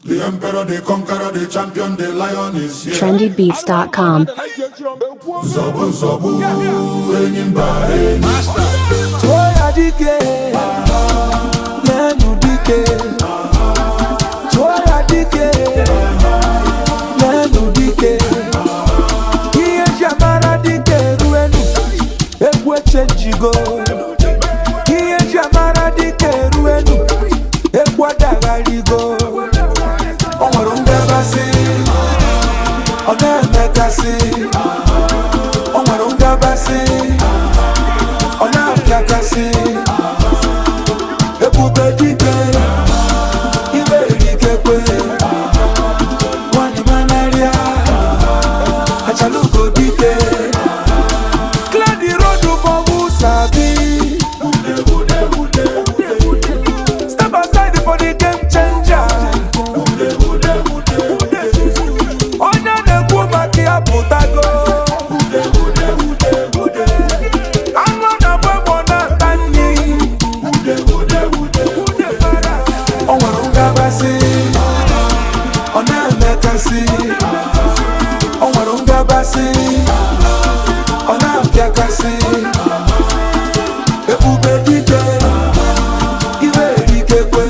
The emperor, the conqueror, the champion, the lion is here. trendybeats.com. Zobu, zobu, enyi mba enyi. Tụọ ya dike, n'enu dike. Tụọ ya dike, n'enu dike. Ihe eji amara dike eruenu, egwu echenjigo. Ihe eji amara dike eruenu, egwu adagharigo. O nwere ngabasị, ọ na-emekasị. O nwere ngabasị, ọ na-apịakasị. Ebube dike, ibe erikekwe. Nwanyị manarịa, achalugo dike. Clear the road for who sabi. Step aside for the game changer. Onye na-ekwu maka ya pụtago. Anụ na-agba egbe na-ata nri. O nwere ngabasị, ọ na-emekasị. O nwere ngabasị, ọ na-apịakasị. Ebube dike, ibe erikekwe.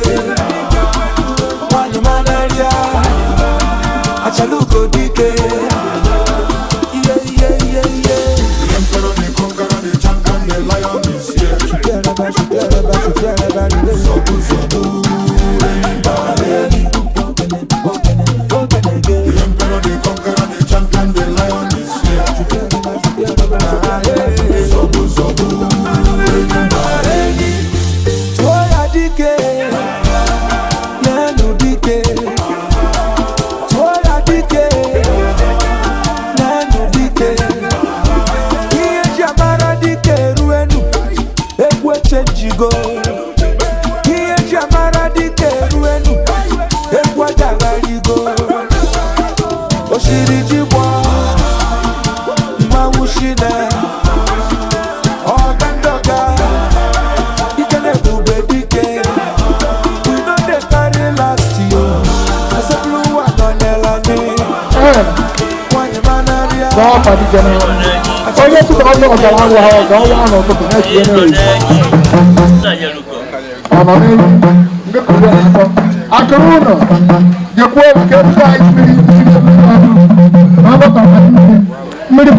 Nwanyị manarịa, achalugo dike. Iye iye iye iye. The emperor, the conqueror, the champion, the lion is here. Zobu, zobu, enyi mba enyi. The emperor, the conqueror, the champion, the lion is here. Zobu, zobu, enyi mba enyi. Tụọ ya dike, n'enu dike. Tụọ ya dike, n'enu dike. Ihe eji amara dike eruenu, egwu echenjigo. Ihe eji amara dike eruenu, egwu adagharigo. Oshiri ji gbọọ, mmanwụ shine, ọga ndọga. Ike na-ebube dike. We no dey carry last yo. Asepụlụwa nọnyere anyị. Nwanyị manarịa. Onye tụtụ ọnụ ọzara anwụ ha ọzọ ọnwa ahụ n'ụtụtụ na-etinye n'oyi. Ọ nọ n'elu ndị kụrụ akọ. Akụrụ ụlọ jekwuo nke ebe anyị mmiri mmiri mmiri na ọgbakọ mmiri.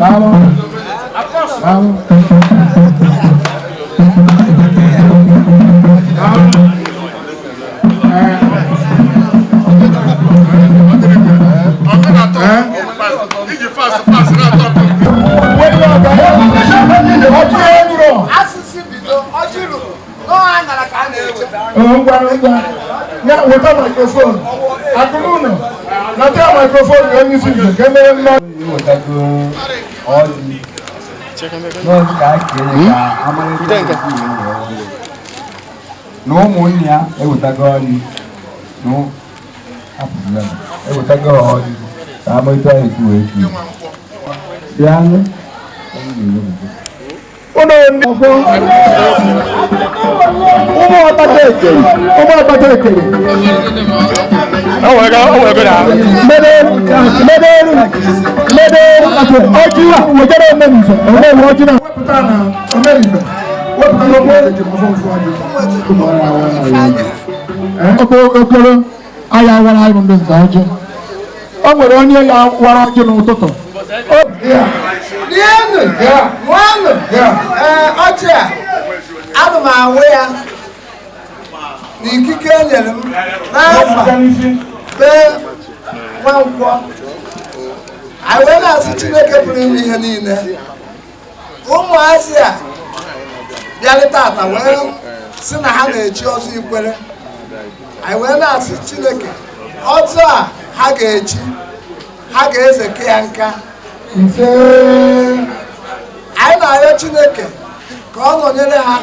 Daalụ. Daalụ. Asịsị bido ọjị ruru n'ọha aṅara ka a na-eche. Ngwa ngwa ya, weta microphone. Akụrụ ụlọ, nata microphone. Onye isi nze ka emere mma. Iwetago ọjị n'ọjị ka a kere ka amalite na ụmụnne ya ewetago ọjị na hapụrụ ya, ewetago ọjị ka amalite ya esi wee kee bịanụ. Ụlọ ndị ọfọ, ụmụ ọkpata ekere, ụmụ ọkpata ekere, mebere mebere ọjị a wetara omenife omenife ọjị na wepụta na omenife wepụta na omenife ọfọ ọfọ ọjị. Okoro aya wara anyị ndị nze ọjị. O nwere onye ya wara ọjị n'ụtụtụ. Rienụ, ṅụọnụ. Ee, ọjị a ana m awụ ya n'ikike e nyere m n'afa bee Nwankwọ. Anyị wee na-asị Chineke pụrụ ime ihe niile, ụmụazị a bịara tata wee sị na ha na-echi ọzọ Ikwere. Anyị wee na-asị Chineke Ọzọ a ha ga-echi, ha ga-ezeke ya nka. Anyị na-arịọ Chineke ka ọ nọnyere ha.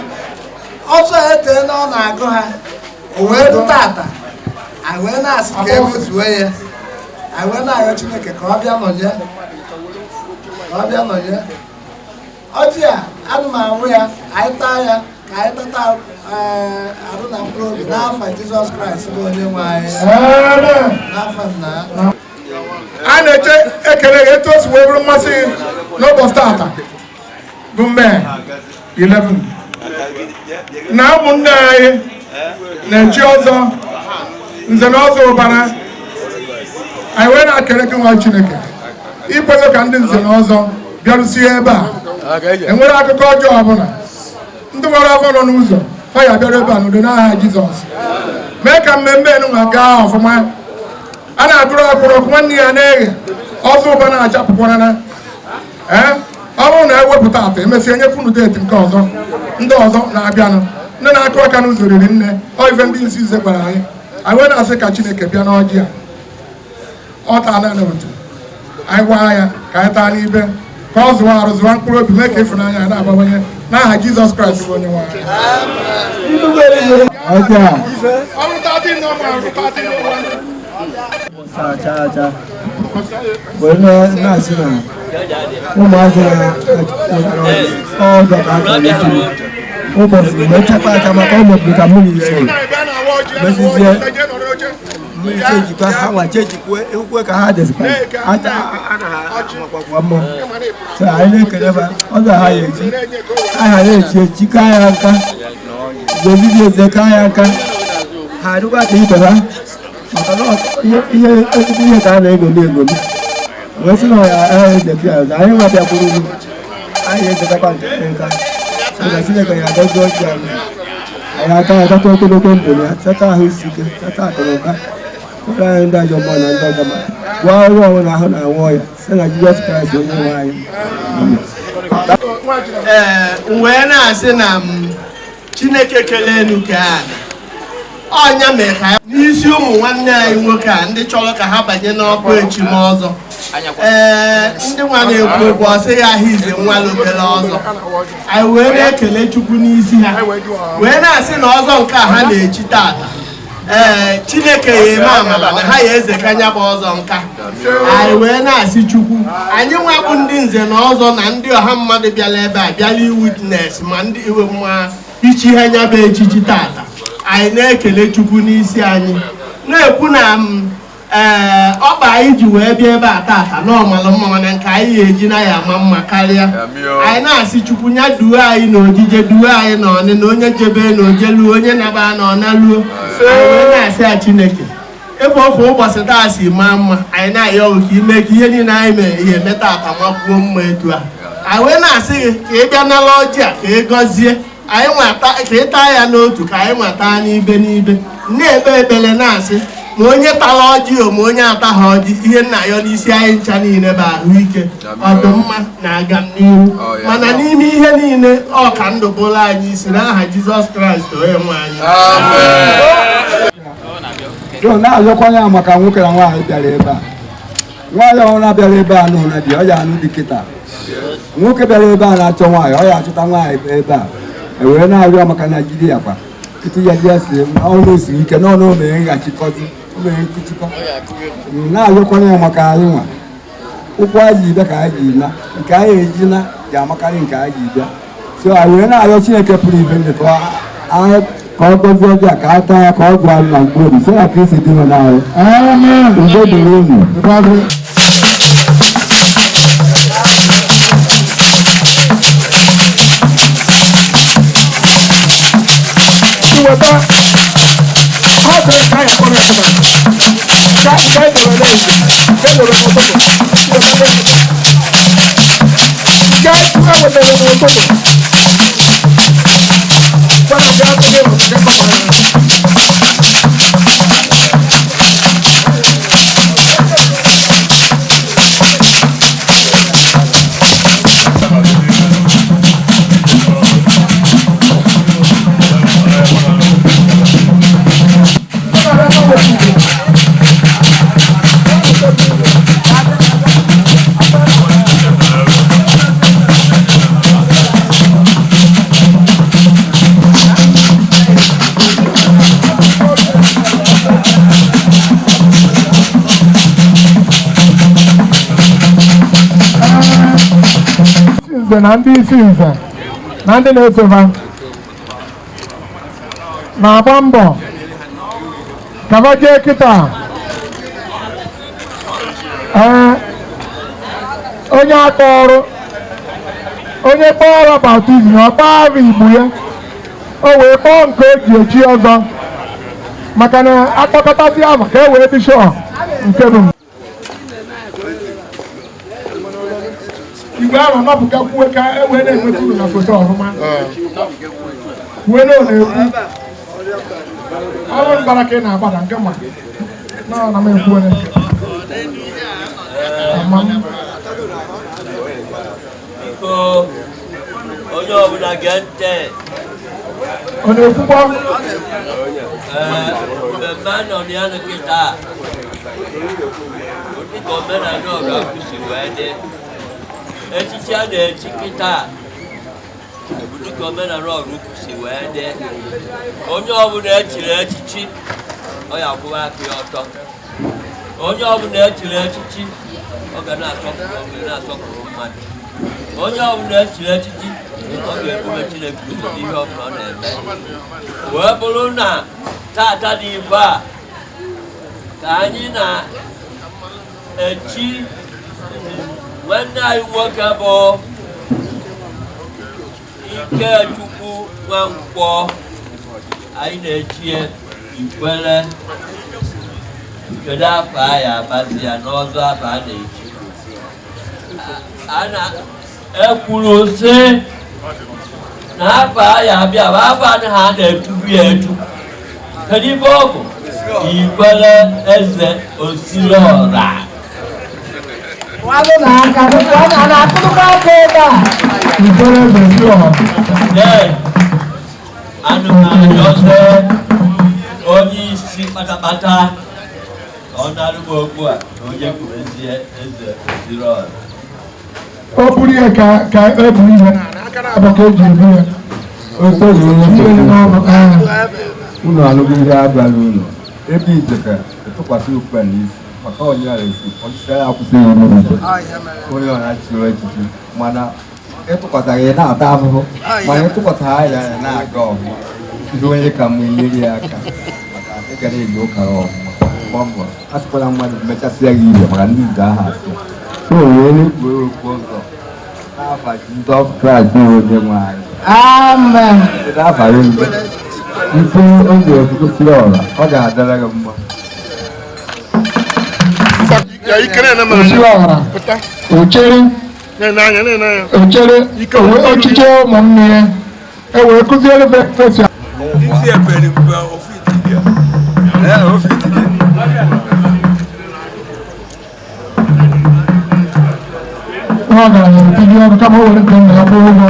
Ọzọ etee na ọ na-agụ ha, o wee ru tata, anyị wee na-asị ka e mezuo ya. Anyị wee na-arịọ Chineke ka ọ bịa nọnye, ka ọ bịa nọnye. Ọjị a ana m ahụ ya, anyị taa ya ka anyị tata arụ na mkpụrụ obi n'afa Jizọs Kraịst bụ onye nwe anyị. N'afa nna. A na-eche ekele gị etu o si wee bụrụ mmasị gị n'ụbọchị tata bụ Mee 11 na ụmụnne anyị na-echi ọzọ, nze na ọzọ ụbara. Anyị wee na-akele gị nwa Chineke ikwego ka ndị nze na ọzọ bịarụsie ebe a. Enwere akụkọ ọjọọ ọbụla, ndị nwere afọ nọ n'ụzọ fa ya bịara ebe a n'udo n'aha Jizọs. Mee ka mmemme enunwa gaa ọfụma. A na-atụrụ akwụrụ ọkụ nwanne ya na-eghe ọzọ ụba na-achapụkwarana. Ee, ọ bụrụ na ewepụta atọ emesịa nyekwunu deeti nke ọzọ, ndị ọzọ na-abịanụ, ndị na-akụ aka n'ụzọ riri nne. Ọ ife ndị isi nze gwara anyị. Anyị wee na-asị ka Chineke bịa n'ọjị a ọ taa naanị otu anyị gwaa ya ka anyị taa n'ibe, ka ọ zụwa arụ, zụwa mkpụrụ obi, mee ka ịfụnanya ya na-abawanye n'aha Jizọs Kraịst bụ onye nwe anyị. Wee na-asị na ụmụazị ọzọ ka a chọrọ ichiri ụbọchị wee chekwa aka maka ọ mebiri ka mmiri si mezizie mmiri chejikwa ha nwa chejikwa ekwe ka ha dezikwa aja anaghị mma. So anyị na-ekele ha ọzọ ha ya echi aha na-echi echi ka ya nka zezizi eze ka ya nka ha adịkwa ka ibe ha, maka na ihe ezigbo ihe ka a na-egomi egomi. Wee sị na ya eze ya ọzọ anyị nwa bịakwuru ugwu anyị ezetakwa nke nka na Chineke ya agọzi ọjị anyị, anyị aka ya tata ogologo ndụ ya, tata ahụ isi ike, tata akụ na ụba, tata anyị ndị ajọ mmụọ na ndị ọjọọ mmadụ, gwa onye ọbụla ahụ na-anwụ ọya site na Jizọs Kraịst onye nwe anyị. Ee, m wee na-asị na m Chineke kelee enu ka ọnya mere ka n'isi ụmụ nwanne anyị nwoke a ndị chọrọ ka ha banye n'ọkụ echimọzọ. Ee, ndị nwa na-ekwu okwu ọ sịghị ahụ ize nwa lobere ọzọ. Anyị wee na-ekele Chukwu n'isi ha, wee na-asị na ọzọ nke a ha na-echi tata, ee, Chineke ya eme amara na ha ya ezekanya bụ ọzọ nka. Anyị wee na-asị Chukwu, anyị nwa bụ ndị nze na ọzọ na ndị ọha mmadụ bịara ebe a bịara iwitness ma ndị iwe ma ichi ha nya bụ echichi tata. Anyị na-ekele Chukwu n'isi anyị, na-ekwu na m ee ọkpa anyị ji wee bịa ebe a tata na ọmalụ mma, mana nke anyị ga-eji na ya ama mma karịa. Anyị na-asị Chukwu ya duo anyị n'ojije, duo anyị n'ọnị, na onye jebe na ojeluo, onye naba na ọnaluo. Anyị wee na-asị ya Chineke ebe ọkwa ụbọchị taa si maa mma, anyị na-ayọ ka ime ka ihe niile anyị mere ihe eme tata makwuo mma etu a. Anyị wee na-asị gị ka ị bịa nala ọjị a ka ị gọzie anyị, nwata ka ị taa ya n'otu, ka anyị nwata n'ibe n'ibe, na-ekpe ekpere na-asị ma onye tara ọjị o ma onye ataghị ọjị, ihe nna ya n'isi anyị ncha niile bụ ahụike, ọdụmma na aga n'ihu. Mana n'ime ihe niile ọ ka ndụ bụrụ anyị isi n'aha Jizọs Kraịst onye nwe anyị. So na-arịọkwa ya maka nwoke na nwaanyị bịara ebe a. Nwaanyị ọhụrụ bịara ebe a nụ na di ọ ya anụ dị kịta. Nwoke bịara ebe a na-achọ nwaanyị, ọ ya achọta nwaanyị ebe a. E wee na-arịọ maka Naijiria kwa etu ya ji esi ọnụ esiri ike n'ọnụ o mere nghachikọzi, o mere nkụchikọ. Na-arịọkwa ya maka anyị nwa ụkwụ anyị ji bịa ka anyị ji na nke anyị eji na ji amakarị nke anyị ji bịa. So anyị wee na-arịọ Chineke pụrụ ibe ndị ka ọ gọzie ọjọọ ka a taa ya ka ọ gụọ anyị na mkpụrụ obi site na Kristi dị n'anyị. Udo dịrị unu. Iweta ọ sịrị ka anyị kpọrọ ya ka nke anyị debere n'ehihie, nke edebere n'ụtụtụ, nke anyị ewetara n'ụtụtụ, gwara bịa atụghị nke kọkwara ya. Nze na ndị isi nze na ndị na-esova na-agba mbọ ka ba jee kịta. Ee, onye aka ọrụ, onye kpọrọ baptism, ọ kpọọ igbu ya, o wee kpọọ nke o ji echi ọzọ, maka na akpọkọtasị ahụ ka e wee dị sure nke bụ igwe ahụ nọpụta kwuwe ka e wee na-enweta uru na foto ọfụma. Kwuwe na ọ na-ekwu ọrụ mbara ka ị na-agbada nke ma na na m ekwuwe nke ama m. Biko, onye ọbụla gee ntị. Ọ na-ekwukwa. Ee, mmemme a nọ na ya na kịta, dịka omenala Ọraukwu si wee dị, echichi a na-echi kịta bụ dịka omenala Ọraukwu si wee dị. Onye ọbụla echiri echichi, ọ ya akwụwa aka ya ọtọ. Onye ọbụla echiri echichi, ọ ga na-asọpụrụ onwe, na-asọpụrụ mmadụ. Onye ọbụla echiri echichi, ọ ga-ebube Chineke ụzọ n'ihe ọbụla ọ na-eme. Wee bụrụ na tata dị ibe a ka anyị na-echi nwanne anyị nwoke bụ Ikechukwu Nwankwọ. Anyị na-echi Ikwere. Kedu afọ a ya abazi ya n'ọzọ afọ a na-echi a na ekwuru sị na afọ a ya abịa bụ afọ a ha na-etubu ya etu. Kedu ife ọ bụ? Ikwere Eze Osiriọra. Walụ na aka, ọ na-akụrụkwa aka ebe a. Ikwere Eze Osiriọra. Then, anụmanụ onye isi kpatakpata ka ọ na-alụ m okwu a na onye kwurezie Eze Osiriọra. O buru ya ka e buru ihe aka na abụ ka eji ebu ya. Ihe n'ọnụ, ee. Unu anụghị ihe abịala ụlọ ebe ijeka etụkwasị okpukpe n'isi maka onye ọra esi ọchịchị ya akwụsịghị ime njem onye ọra chịrị echichi, mana ịtụkwasara ya na-ata ahụhụ, mana ịtụkwasara ya, ya na-aga ọfụma. Ihe onye ka mma enyere ya aka maka ị ga na-eji ụka ya ọfụma, gbaa mbọ a sịkwala mmadụ mechasịa gị ihe maka ndị nze ahụ asị so wee na-ekwu okwu ọzọ n'afa Jizọs Kraịst bụ onye nwe anyị. Amen. N'afa ya mfe oge osiri ọra, ọ ga-adịrị gị mma. Osiriọra ochere ochere ochiche ụmụnne ya e wee kụziere fesi. Isi efere mgbe ofu iti gị. Ee, ofu iti gị. Nwa ọgaranya etinye ọrụ kama o were nke nna ya kwụọ ụgwọ.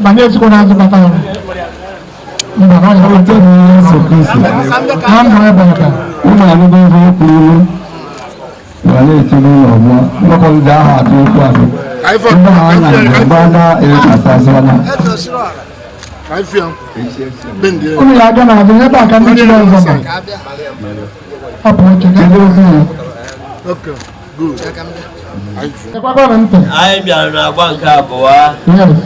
Banye ezigbo n'azụ bata ọrụ mba na ọya. Ote na Yesu Kristi. Na ndụ ebe ebe. Ụmụ anụgo ihe kwuru ma na-eti n'ụlọ ọgbọ nnọkọ ndị ahụ atụ okwu atụ ndị ha na mgbe a na-ekasasịana. Unu ya aga n'azụ ebe a ka ndị chiri ọzọ nọ. Hapụ oche ga Kedu ozi ya? Ekwekọrọ ntị. Anyị bịara n'agba nke abụọ. Yes.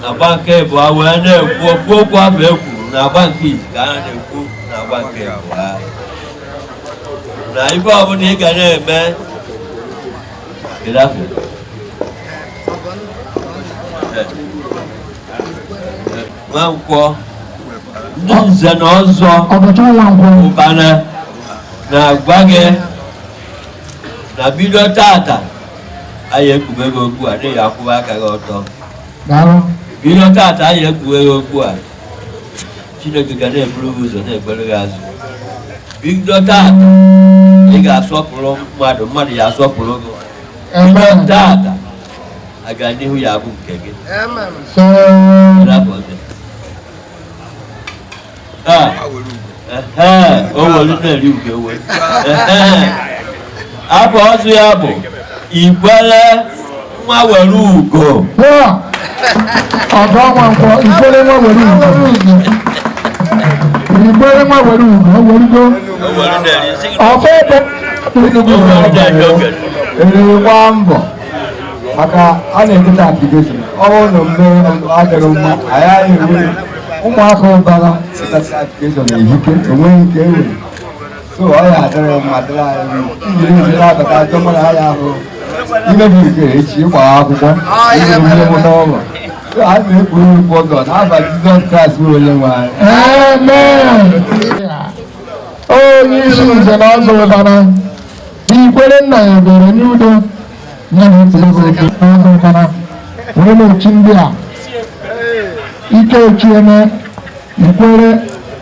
N'agba nke abụọ wee na-ekwu okwu okwu ahụ e kwuru n'agba nke izi ka a na-ekwu n'agba nke abụọ, na ife ọbụla ị ga na-eme. Kedu afọ? Nwankwọ, ndị nze na ọzọ Ọgọchọ Nwankwọ. Ụbana na-agwa gị na bido tata anyị ekwube gị okwu a n'ihi akwụwa aka gị ọtọ. Daalụ. Bido tata anyị ekwube gị okwu a, Chineke ga na-eburu gị ụzọ, na-ekpere gị azụ. Bido tata ị ga-asọpụrụ mmadụ, mmadụ ya asọpụrụ gị. Bido Amen. tata aga n'ihu ya abụ nke gị. So Rapụ ọzọ. Ah, ehe, o welu na-eri ugo ewe. Ehe. Afọ ọzọ ya bụ Ikwere nwa were ugo. Ya ọgọ Nwankwọ, Ikwere nwa were ugo. Igwe. Ikwere nwa were ugwu, o werugo. Ọfọ ebe Eriri gbaa mbọ maka a na-eketa application ọ bụrụ na omume adịghị mma anyị enwe ụmụaka ụbara setasị application ehike onweghị nke e nwere so ọ ya adịrị mma dịrị anyị mma ijiri ejiri abata ajọ mmadụ anyị ahụ imebi nke echi ịgba akwụkwọ ijiri ihe mụta ụlọ so a na-ekwu ekwu ọzọ n'afa Jizọs Kraịst bụ onye nwe anyị. Amen. Onye isi nze na ọzọ ụbara ikwere nna ya bere n'udo ya na otu ọzọ ụbara were na-echi ndị a ike echiene ikwere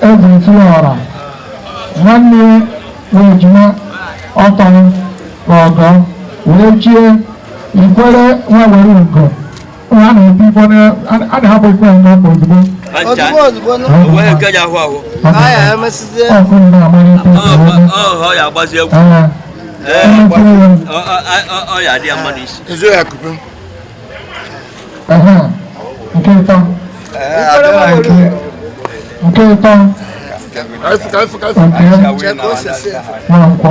eze ọra nwanne ya ejima ọtọ ka ọgọ wee chie ikwere nwa were ugo a na-ebu ikwe a na-ahapụ ikwe n'ọkụ ozugbo. Ozugbo ozugbo nụ. Onweghị nke ji ahụ ahụ. Aya emesizie. Ọkụ ndị amalite. Ọ ya agbazi egwu. Ee. Ọ ya adị ya mma n'isi. Nke ịtọ. Nke ịtọ. Nke Nwankwọ.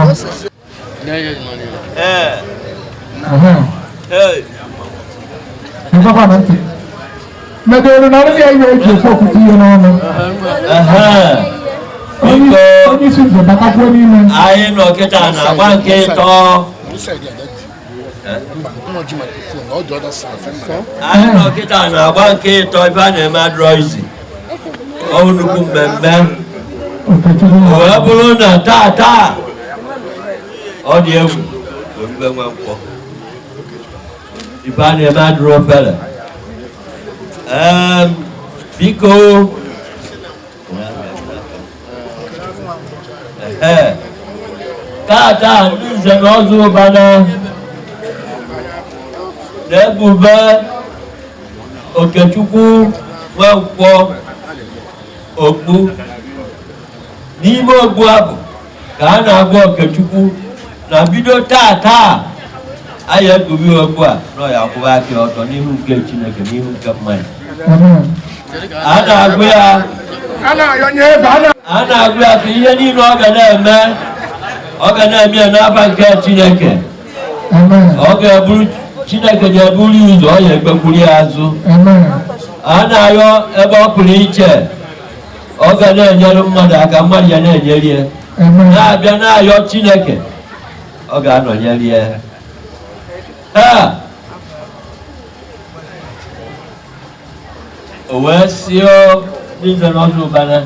Ee. Nkwakwa na ntị. Medoro na ndị ihe eji ekwu okwute ihe n'ọnụ. Onye isi nze batakwuo n'ime. Anyị nọ kịta na-agba nke ịtọ. Anyị nọ kịta na-agba nke ịtọ ebe a na-eme adịrọ izi. Ọ bụ nnukwu mmemme. O wee bụrụ na taa taa ọ dị egwu orube Nwankwọ. Ife a na-eme adịrọ ofere. Biko taa ndị nze na ọzọ ụbana na-ebube Okechukwu Nwankwọ okpu n'ime okpu abụ ka a na-agwa Okechukwu na bido taa taa anyị ekpughe okpu a nọ ya akwụba aka ọtọ n'ihu nke Chineke n'ihu nke mmadụ. A na-agụ ya a na-agụ ya ka ihe niile ọ ga na-eme ọ ga na-eme ya n'aba nke Chineke. Ọ ga-eburu Chineke ga-eburu ya ụzọ ọ ya ekpekwuru ya azụ. A na-ayọ ebe ọ pụrụ iche ọ ga na-enyere mmadụ aka mmadụ ya na-enyere ya na-abịa na-ayọ Chineke ọ ga-anọnyere ya. O wee sị ndị nze na ọzọ ụbara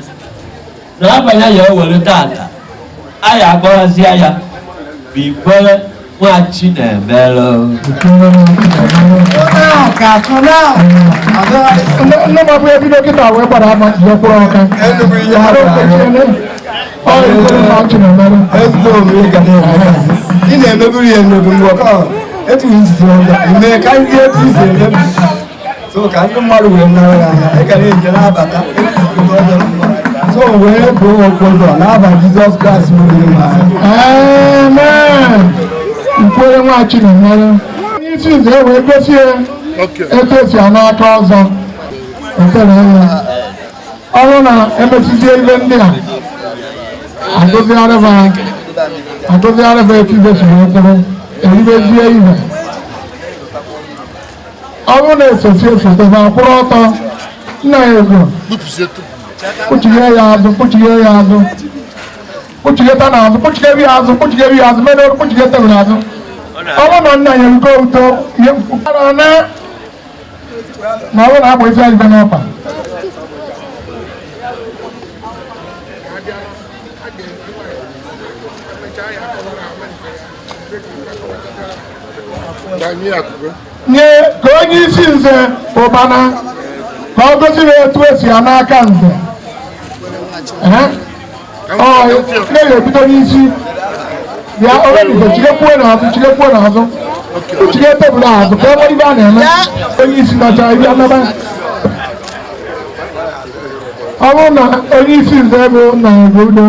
n'abalị ya ewere tata anyị agbaghazia ya bụ ikwere nwa Chinemere. Nne m abụghị ebido kịta wee gbara ama ji ọkwụrụ aka. Ọ ikwere nwa Chinemere. Ezigbo omume ga na-eme. Ị na-emebiri ya emebi mgbe ọ etu isi ọbịa ime ka ndị etu isi emebi so ka ndị mmadụ wee nara ya anya ị ga na-eje na-abata so wee bụ okpozo n'aba Jizọs Kraịst bụ onye nwe anyị. Amen. Ikwere nwa Chinemere. Onye isi nze wee gosi ya etu esi ana aka ọzọ. Ekele ya. Ọ bụrụ na emesizie ihe ndị a agụzigharịba etu ibe si wee kwụrụ eribezie ihe. Ọ bụrụ na esosie foto ha kwụrụ ọtọ nna ya ego kpuchighe ya azụ kpuchighe ya azụ kpuchigheta n'azụ kpuchighebe ya azụ kpuchighebe ya azụ mere kpuchigheta n'azụ. Ọ bụrụ na nna ya erugo uto na ọ bụrụ na agba ezi ibe n'ọkpa. Nye ka onye isi nze ụbana ka ọ gosi ya etu esi ya n'aka nze. Ọ na-ebido n'isi bịa onye chigekwuo n'azụ chigekwuo n'azụ chige tebụl azụ ka ebe ibe a na-eme onye isi nacha ịbịa naba. Ọ bụrụ na onye isi nze bụ nna ya bụ udo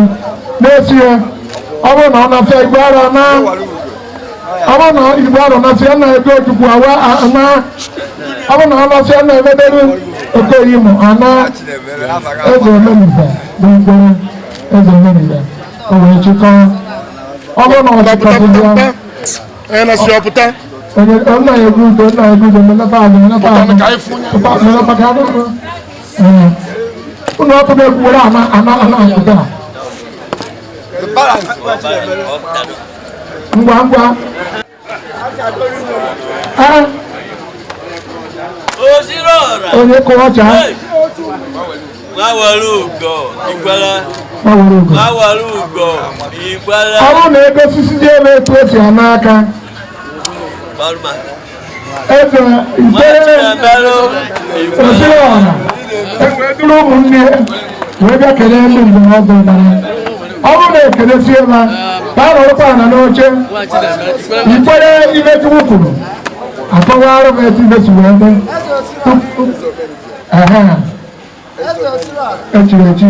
na-esi ya ọ bụrụ na ọ na-afịa igbe ara na ọ bụrụ na igbe arọ na-asị ya na ego Ojukwu awa ana ọ bụrụ na ọ na-asị ya na emedere Okoye Imo ana eze omenife bụ mkpụrụ. Eze mmiri ya o wee chịkọọ. Ọ bụrụ na ọ chịkọsịrị ya, onye nna ya egwu udo, nna ya egwu udo, melata azụ, melata azụ, pụta, melata ka adị mma. Ee, ụlọ ọkụ na-egwu were ana ana ana apụta ngwa ngwa. Ee, onye kụrụ ọcha. Nwa were ugo, ikwere. Nwa were ugo. Nwa were ugo, ikwere. Ọ bụrụ na ego osisi dị ebe etu esi ama aka, eze ikwere osiri ọha ewee duru ụmụnne wee bịa kelee ndị nze na ọzọ ụbara. Ọ bụrụ na ekelesie ha, ka a nọrọkwa ala n'oche, ikwere ibe Chukwu kwuru akọwara m etu ibe si wee dị. Ehe, echiri echi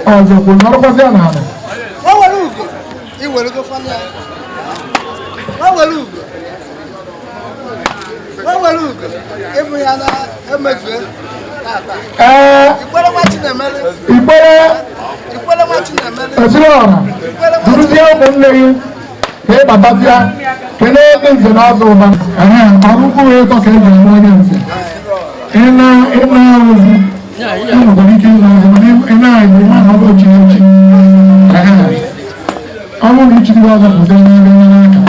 ọzọ kwuru nọrọkwasị ya n'ala. Nwa were ugo, iweregokwana ya. Nwa were ugo. Nwa were ugo, ịbụ ya na emezue tata. Ee. Ikwere nwa Chinemere. Ikwere. Ikwere nwa Chinemere. Osiri ọha duruzie ụmụnne gị ka ị batazịa kelee ndị nze na ọzọ ụba. Ehe, ọrụ ukwu wee tọ ka eji eme onye nze. Ị na ị na-arụzi, ị nwekwara ike ịna ọzọ, mana ị na-enye nwa na ọ bụ echi echi. Ehe, ọ bụrụ na ichiri ọzọ pụta n'ebe n'aka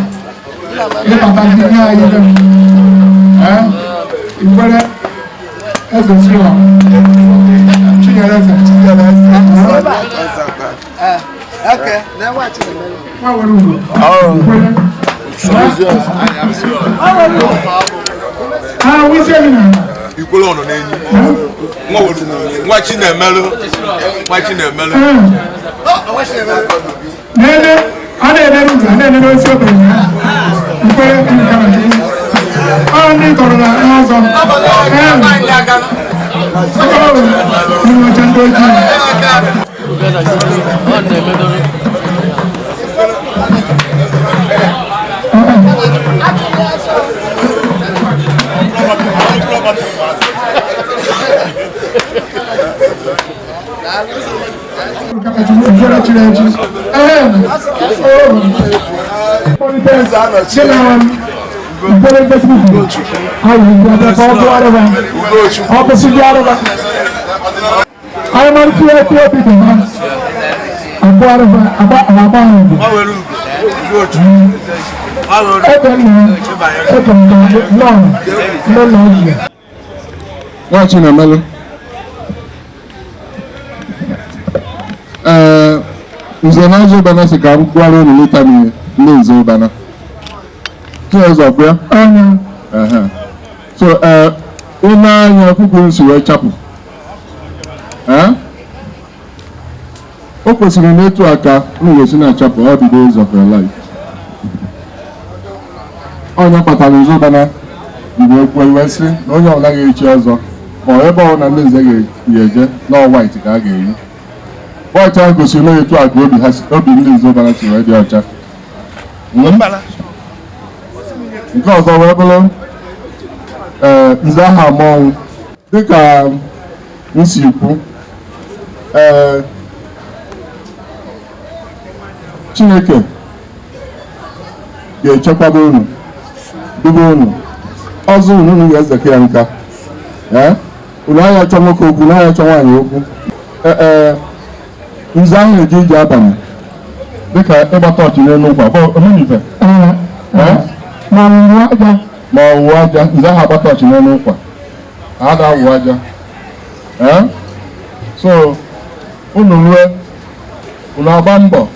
ịbatazi nye anyị ebe m. Ee, ikwere eze osiri ọha Chinyere eze. Okay, na nwa Chinemere. Nwa were ugo. Ikwere. Ah, wisi emi na. Ikwere ọnọ n'enyi. Nwa Chinemelu. Nwa Chinemelu. Nene, a na-enere ugo, a na-enere osi obere ya. Ikwere nke na gị. Ọ ndị tọrọ na ọzọ. Ee. Ọ bụ ọcha ndị ojii. Ikwere chiri echi. Ee. Ikwere Facebook. Ayị ndị ka ọ gụgharịba. Ọ kwụsị gị arụba. Anyị mara tie tie obi dị ha. Agụgharịba agba agba ahụ. Ebe nna ebe nna nọ nọ nọ ji. Nwa Chinemelu. Ee, nze na ọzọ ụbana sị ka m gwara unu litani ndị nze ụbana. Chiọzọ bịa. Anya. Ehe. So ee, ime anya kwukwu nsi wee chapụ. Ee? O kwesịrị na etu aka unu ga-esi na-achapụ all the days of your life. Onye kpatara nze ụbana mgbe okwu iwe sị na onye ọbụla ga-echi ọzọ ma ọ ebe ọbụla ndị nze ga-eje na ọ white ka a ga-eyi. White ahụ gosiri na etu a ka obi ha si- obi ndị nze ụbana si wee dị ọcha. Nke ọzọ wee bụrụ ee nze aha ama ọnwụ dịka m si kwu, ee Chineke ga-echekwaba unu, dube unu, ọzọ unu unu ga-ezekọ ya nka. Ee, unu anya achọ nwoke okwu, unu anya achọ nwaanyị okwu. Ee, nze ahụ eje ije abalị dịka ịgba tọọchị n'elu ụkwa bụ omenife. Ee, ma ọ wụ aja. Ma ọ wụ aja, nze ahụ agba tọọchị n'elu ụkwa, a da-awụ aja. Ee, so unu rue, unu agba mbọ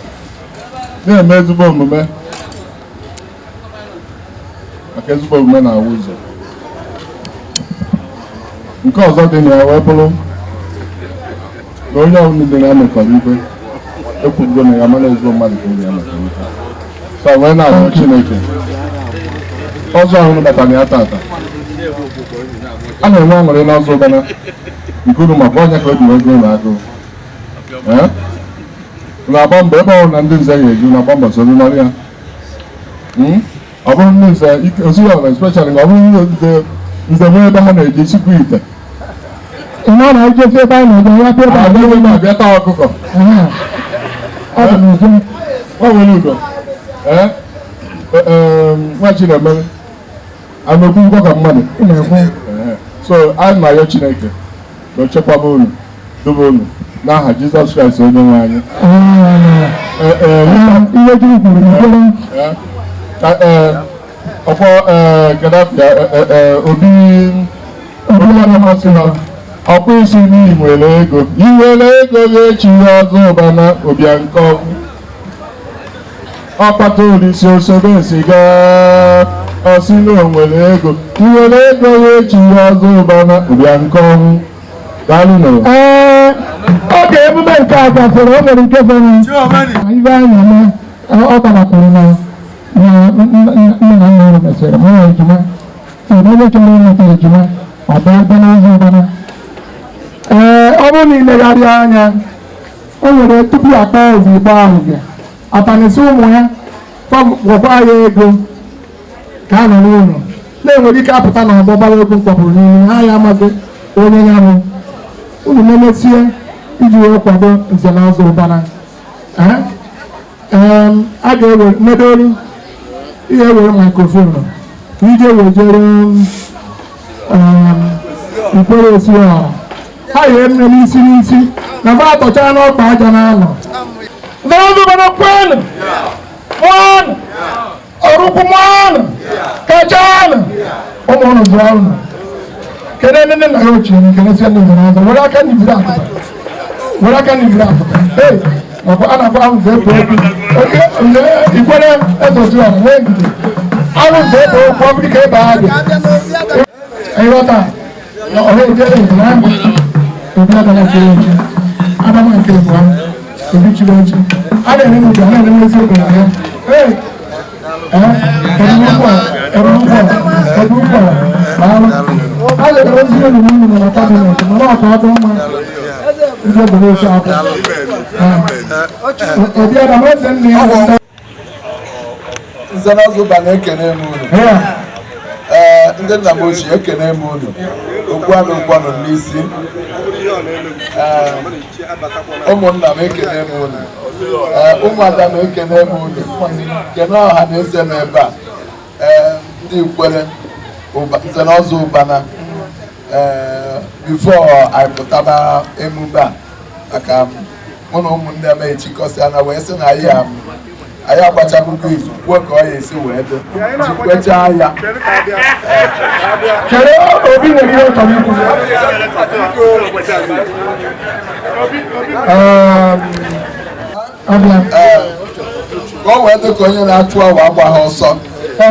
na-eme ezigbo omume, maka ezigbo omume na-awụ ụzọ. Nke ọzọ dị na ya wee bụrụ na onye ọbụla dị na-emekọrọ ibe ekwugo na ya mara ezigbo mmadụ ka obi ya mekọrọ ibe. So wee na-arịọ Chineke ọzọ ahụ batara ya tata, a na-enwe aṅụrị n'ọzọ ụbana nke unu maka ọnya ka o ji wee gụọ na agụụ. Ee, na-agba mbọ ebe ọbụla ndị nze ga-eju, na-agba mbọ soro n'ọrụ ya. Ọ bụrụ ndị nze ozighị ọla especially ọ bụrụ ndị nze nze nwee ebe ha na-eji sikwa ite. Ị ma na ejesi ebe anyị na-eje ya bịa ebe a. Abịa ebe a bịa taa ọkụkọ. Nwa nwere ugo. Nwa Chinemere. Anokwu ngwa ka mmadụ. So anyị na-ayọ Chineke ka o chekwaba unu, dobe unu n'aha Jizọs Kraịst onye nwe anyị. Ọkwọ Gaddafi Obi ọkpụ isi n'ihi nwere ego i nwere ego ga-echi ya ọzọ ụbana Obianọ ọkpata olisi osobe siga ọsị na o nwere ego i nwere ego ga-echi ya ọzọ ụbana Obianọ. Daalụ nụ. Oge emume nke a gafere, o nwere nke fọrọ ibe anyị na-eme. Ọ gbarakwuru na nne na nna ụlọ mesịrị mụọ ejima, so onye chọrọ ịmụta ejima ọ bịa bịa n'ụzọ ụbana. Ee, ọ bụrụ na ilegharịa anya, o nwere tupu akpa ozugbo ahụ bịa atanịsị ụmụ ya gwọkwa ya ego ka a nọ n'ụlọ na-enwere ike apụta na ọgbọ gbara ego mkpọpụrụ n'ihu ha, ya amaghị onye ya bụ unu memesie iji wee kwado nze na ọzọ ụbara. A ga-ewere mmedolu ihe ewere microphone ka ije wejere nkwere esi ọha ha yee nne n'isi n'isi na fa atọcha n'ọkpa aja na-anọ nzọrọzọbara kwenụ mụanụ ọrụkwụ mụanụ kachanụ ụmụ ụnụ zụọ ụnụ. Kedu ndị nna ya ochie na kenesie ndị nzere ọzọ were aka n'ibiri akụta, were aka n'ibiri akụta. Ee, nakwa a na-akpọ ahụ nze ebu okwu oke ikwere eze otu ọha nwee ndidi ahụ nze ebu okwu ọ bụrụ ka ebe a dị ịghọta na ọha ejere nze ahụ obi adama chiri echi adama nke bụ obi chiri echi a na-ere n'obi a na-ere n'eziokwu na ya. Ee, kedu ụkwụ a, kedu ụkwụ a, kedu ụkwụ a? A letara ozi elu n'ụlọ na kabinet mana ọ ka ọ dị mma ndị obodo oche akwụ obi adama eze nne ya. Nze na ọzọ ụba na-ekene m unu. Ee, ndị nna m ochie, ekene m unu. Okwu anụ okwu anụ n'isi. Ee, ụmụnna m, ekene m unu. Ee, ụmụada m, ekene m unu. Kene ọha na eze m ebe a. Ee, ndị Ikwere nze na ọzọ ụbana. Ee, before anyị pụtaba emume a, maka mụ na ụmụnne m echikọsịa na wee sị na anyị anyị agbachabugo izu kwuo ka ọ ya esi wee dị jikwechaa ya. Chere, Obi nwere ihe ọ chọrọ ikwu. Abịa. Ee, ka ọ wee dị ka onye na-achụ awa agba ha ọsọ,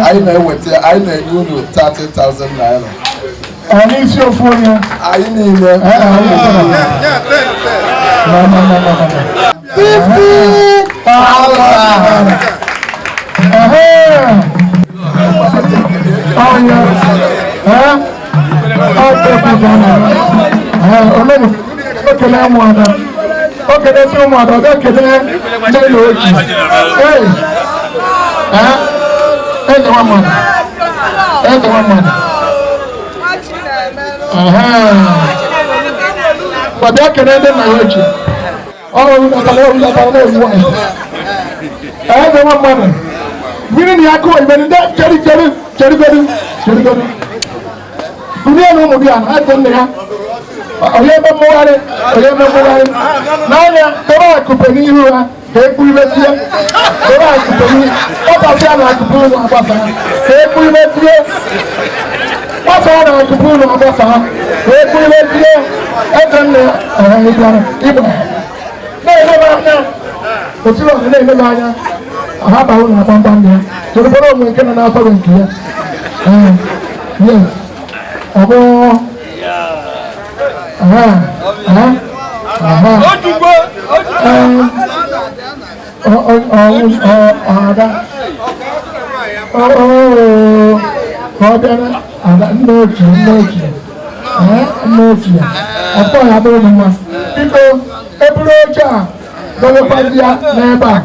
anyị na-eweta, anyị na-enye unu 30,000 naira. Ọ n'isi ofu onye? Anyị niile. No, no, no, no, no, no. 50,000. Ehe. Ọnya. Ee. Ọ bụ na. Ee, omenu. Okele ụmụada. Okele si ụmụada, ọ ga-ekele nne na oji. Ee. Ee. Eze nwa mmadụ. Eze nwa mmadụ. Ehe. Bịa kele ndị nna ya ochie. Ọrụ natara ọrụ natara na-ewu nwanyị. Eze nwa mmadụ. Mmiri na ya kụọ ibe ndị chere chere cheregodu cheregodu. Bunye na ụmụ gị a na eze nne ya. Onye ebe mmụgharị, onye ebe mmụgharị. N'anya, tọrọ akụpe n'ihu ha ka e kpuru imezie. Tọrọ akụpe n'ihu, gbasasịa na akụpe ụlọ agbasa ka e kpuru imezie. Gbasaa na akụpe ụlọ agbasa ka e kpuru imezie. Eze nne ya, ọha ịbịara ịgba. Na-elebe anya, otu ọha na-elebe anya. Ha bara ụlọ gbamgbam ya. Tụrụkpọrọ onwe nke nọ n'afọ gị nke ya. Ee, yes. Ọ bụ aha, aha, aha. Ee, ọ ọ ọ ọ ada. Ọ ọ ka ọ bịara ada nne ochie, nne ochie. Ee, nne ochie. Ọtọ ya dịrị m mma. Biko, eburu oche a dọbekwazi ya n'ebe a.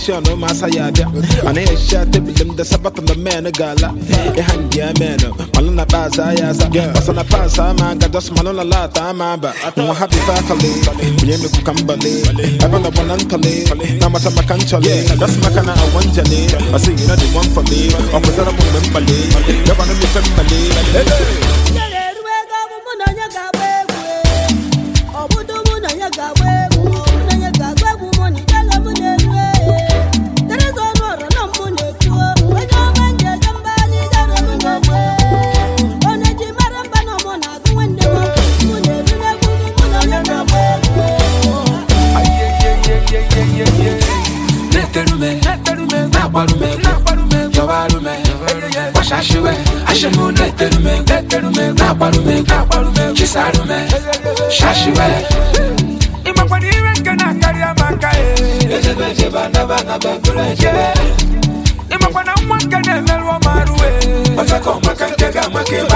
No masaya and I shot the the Sabbath on the man a gala. A hand ya man, Malona Pasa Yasa, Pasana Pasa, man, Gadas Malona Lata, Mamba, no happy faculty, Yemukambale, Abana Bonantale, Namata Makanchale, that's Makana Wanjale, I see you know the one for me, or was that a woman Bale, Onye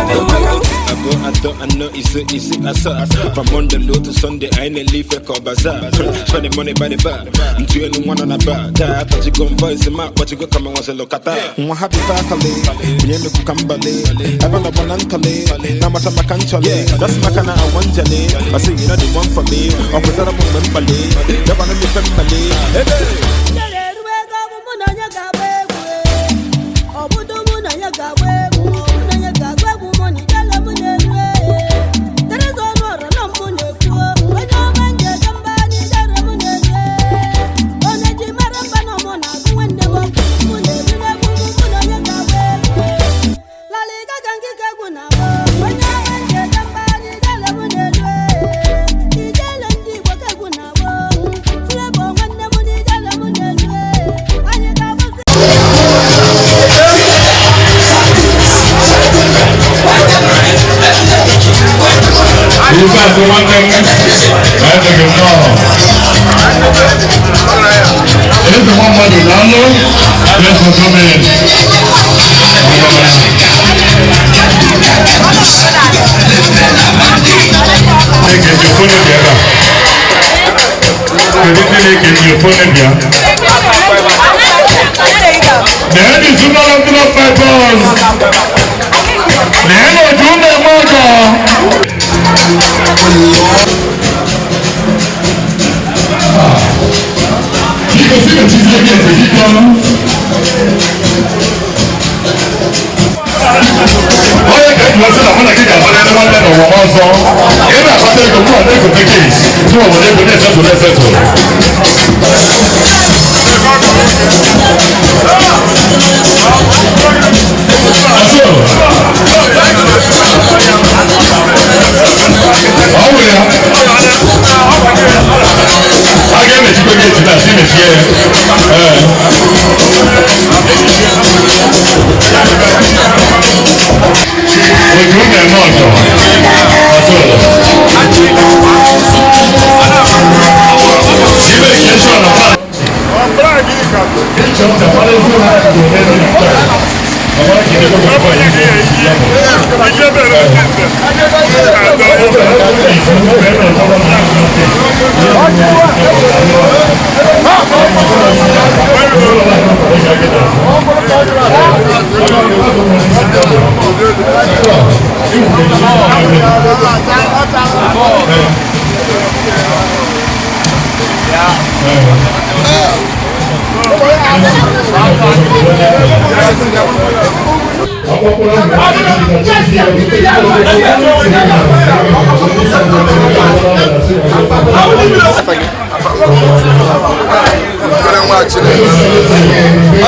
I go, I thought I know it's a, I saw. From Monday low to Sunday, I ain't leave a call bazaar. Spending money by the bar. I'm 2 and 1 on a bar. I thought you gon' voice him out, but you go come and once a look at that. One happy faculty, we ain't look kambale. I want a one antale, now my canchale. That's my kind of one jelly. I say you know the one for me. I'm with a woman, ballet. The one in the family. Hey.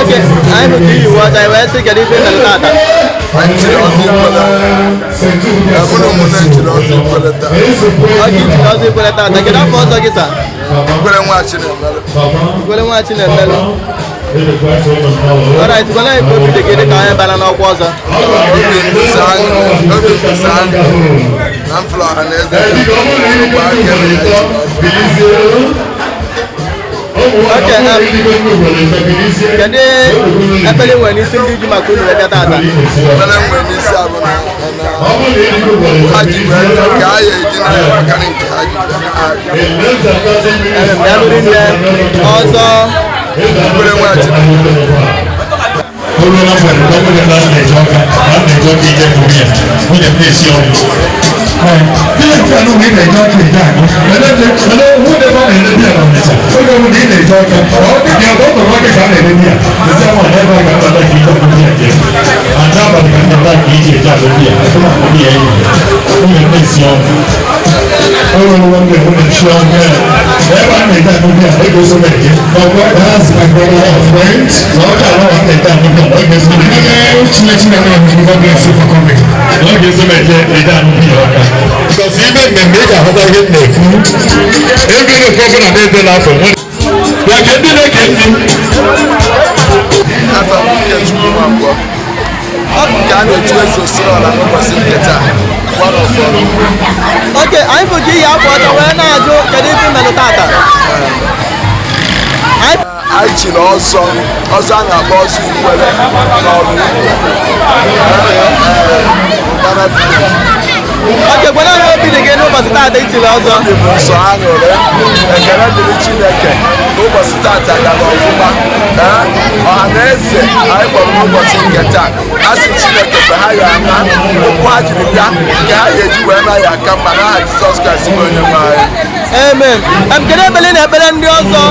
Okay, anyị bụ iyi uwe ọcha wee sị kedu ife mere tata. Ọjị chiri ọzọ ikwere tata, kedu afọ ọzọ gị sa? Ikwere nwa Chinemelu. Alright, gwala anyị ka obi dị gị dị ka anyị bara n'ọkwa ọzọ. Okay, kedu ekpere nwere n'isi ndị ji maka unu wee bịa tata? Bịa nne ọzọ. Nke a na-echu eze Osiriọla n'ụbọchị nke taa, one of ọrụ. Oke, anyị bụ ka iyi akwa ọcha wee na-ajụ kedu ife melụ tata. Anyị chiri ọzọ, ọzọ a na-akpọ ọzọ Ikwere n'ọrụ Ụkpana village. Oke, gwara anyị obi dị gị n'ụbọchị tata ichiri ọzọ. Obi bụ nsọ aṅụrị, ekele dịrị Chineke na ụbọchị tata gara ọfụma. Ee, ọha na eze anyị kpọrọ n'ụbọchị nke taa, a sị Chineke mgbe ha ya ama okwu ha jiri bịa, nke ha ga-eji wee na ya aka mma n'aha Jizọs Kraịst bụ onye nwe anyị. Amen. Kedu ekpere na ekpere ndị ọzọ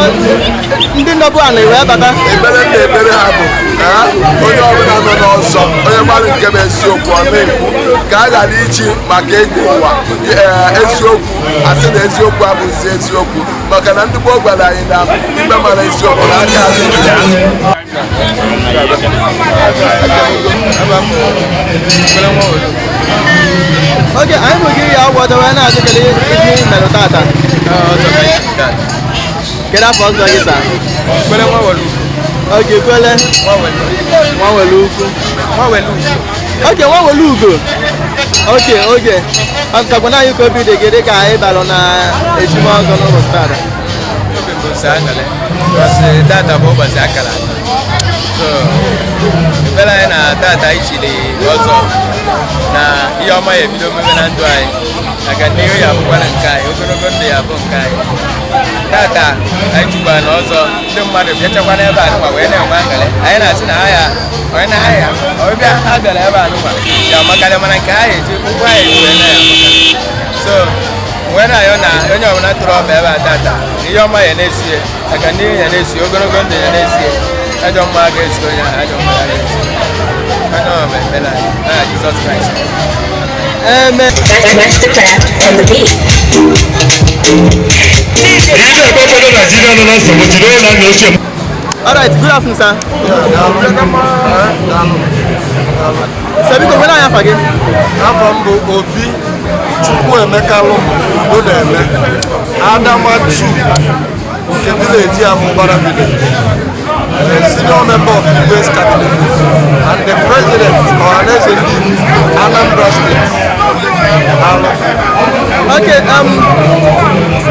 ndị nọbụ ala wee bata? Ekpere na ekpere ha bụ onye ọbụla nọ n'ọzọ, onye mmadụ nke bụ eziokwu ọ na-ekwu, ka a ghara iji maka ego ụwa eziokwu asị na eziokwu abụghịzi eziokwu, maka na ndị gboo gwara anyị na ikpe mara eziokwu na aka azụ ya. Oke, anyị bụ gị ya ọgwụ ọjọọ wee na-ajụ kedu ihe melụ tata. Kedu afọ ọzọ gị taa? Oke, Ikwele Nwawelu ukwu. Oke, Nwawelu ugo. Oke, oke. Ọsakwana anyị ka obi dị gị dịka anyị balụ na echime ọzọ n'ụbọchị tata. Obi m bụ nsọ aṅụrị, ụbọchị tata bụ ụbọchị akara. So, ekpere anyị na tata anyị chiri ọzọ na ihe ọma ya ebido omume na ndụ anyị, maka na ihe ya abụkwara nke anyị, ogologo ndụ ya bụ nke anyị. Tata anyị jikwara na ọzọ, ndị mmadụ bịachakwa n'ebe a nụnwa wee na-enwe aṅụrị. Anyị na-asị na ha ya onye na ha ya ọbịa ha bịara ebe a nụnwa ya amakarị, mana nke ha eji ụkwụ anyị eji wee na-ya. So wee na-ayọ na onye ọbụla tụrụ ọba ebe a tata na ihe ọma ya na-esie, maka na ihe ya na-esi, ogologo ndụ ya na-esie, ajọ mma ga-esi onye ahụ, ajọ mma ga-esi onye ọbụla. Ekpere anyị n'aha Jizọs Kraịst. Amen. Mastercraft on the beat. All right, good afternoon, sir. Sir, biko gwara anyị afa gị. Afọ m bụ Obi Chukwuemeka Lụm Udeme Adama 2 nke village a bụ Ụkpana village, a senior member of Igwe's cabinet and the president Ohanaeze Ndị Igbo Anambra State. Daalụ. Okay,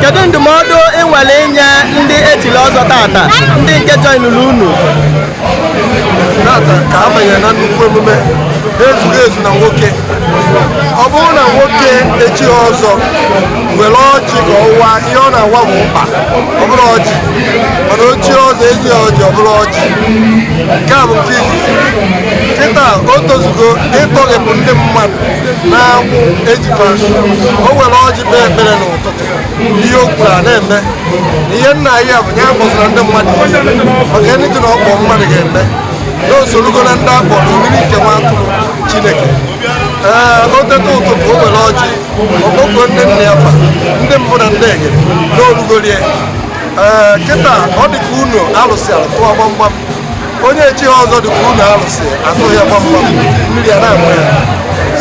kedu ndụmọdụ ị nwere inye ndị echiri ọzọ tata, ndị nke joinụrụ unu? Tata ka a banyere na nnukwu emume ezughị ezu na nwoke. Ọ bụrụ na nwoke echighị ọzọ were ọjị ka ọ waa, ihe ọ na-awa bụ ụkpa, ọ bụrụ ọjị. Mana ochie ọzọ ejighị ọjị, ọ bụrụ ọjị. Nke a bụ nke izizi. Kịta o tozugo ịtọghepụ ndị mmadụ na-agbụ ejifa. O were ọjị kpee ekpere n'ụtụtụ, ihe o kwuru a na-eme. Na ihe nna ya bụ ya kpọsara ndị mmadụ ihe maka anything na ọkpọ mmadụ ga-eme na osorogo na ndị akpọ na oriri nke nwa atụrụ Chineke. Ee, o teta ụtụtụ, o were ọjị ọkpọkuo ndị nna ya fa, ndị mbụ na ndị egede na olugorie. Ee, kịta ọ dị ka unu alụsịara tụọ gbamgbam. Onye echighị ọzọ dị ka unu alụsị atụghị ya gbamgbam, mmiri a na-agba ya.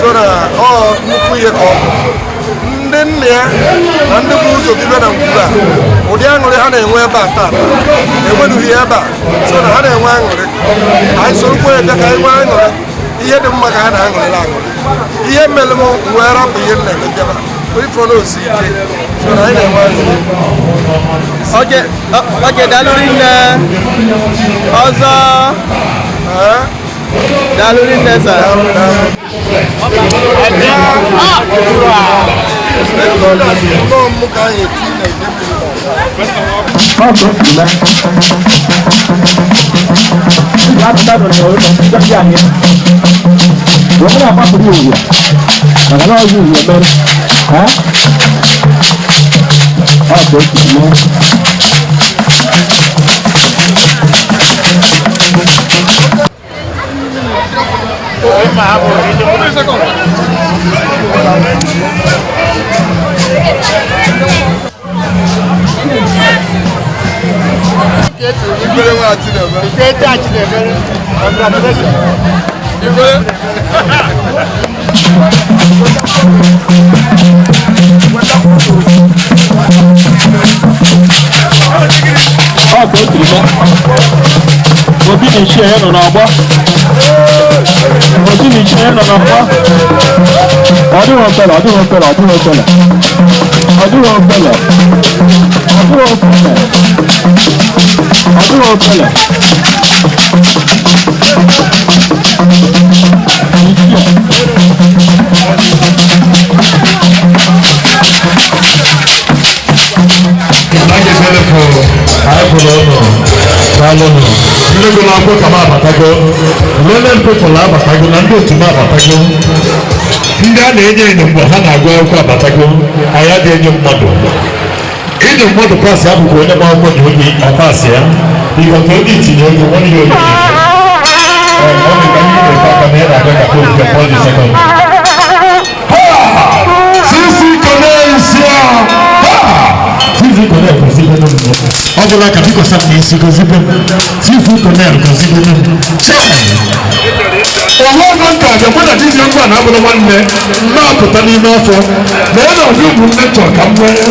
So na ọ nnukwu ihe ka ọ bụ ndị nna ya na ndị bụ ụzọ bibe na ngwuru a, ụdị aṅụrị ha na-enwe ebe a tata enwenughị ya ebe a. So na ha na-enwe aṅụrị, anyị sorokwa ya bịa ka anyị nwee aṅụrị. Ihe dị mma ka ha na-aṅụrịla aṅụrị. Ihe mere m wee rapụ ihe m na-eme bịaba ifụrụ na osi ike. So na anyị na-enwe aṅụrị. Oke, oke, daalụ rinne. Ọzọ. Daalụ rinne, sir. Nnọọ mụ ka anyị eti na ide mmiri. Wọ́n na-agbapụrụ ya uhie maka na ọzọ uhie mere ha ọ ka o siri mee. Ikwere nwa Chinemere. Ikwere Chinemere. Congratulations. Ikwere. Ọ ka o siri mee. Obi na ichie ya nọ n'ọgbọ. Obi Ichie nọ n'ọgbọ. Ọ dịghị ofele, ọ dịghị ofele, ọ dịghị ofele. Ọ dịghị ofele. Ọ dịghị ofele. Ọ dịghị ofele. Ichie. Ndị gụrụ akwụkwọ ka m abatago, learned people abatago na ndị otu m abatago, ndị a na-enye enyo mgbe ha na-agụ akwụkwọ abatago. Anyị adịghị enyo mmadụ. Inyo mmadụ pass abụkwa onye gba akwụkwọ ji oge ọ pass ya ịghọta onye itinye oge nwanne ya onye ọ dị ka ndị na-efe aka na ya na-aga ka Pope John Paul II. Sisi Konesia! Sisi Konel gọzibe m. Ọ bụla ka biko sam n'isi gọzibe m. Sisi Konel gọzibe m. Chai! Onwe ọzọ nka abịa mụ na dizi ngwa na abụrụ nwanne m na-apụta n'ime afọ na ya na ọdị ụmụnne chọrọ ka m nwee.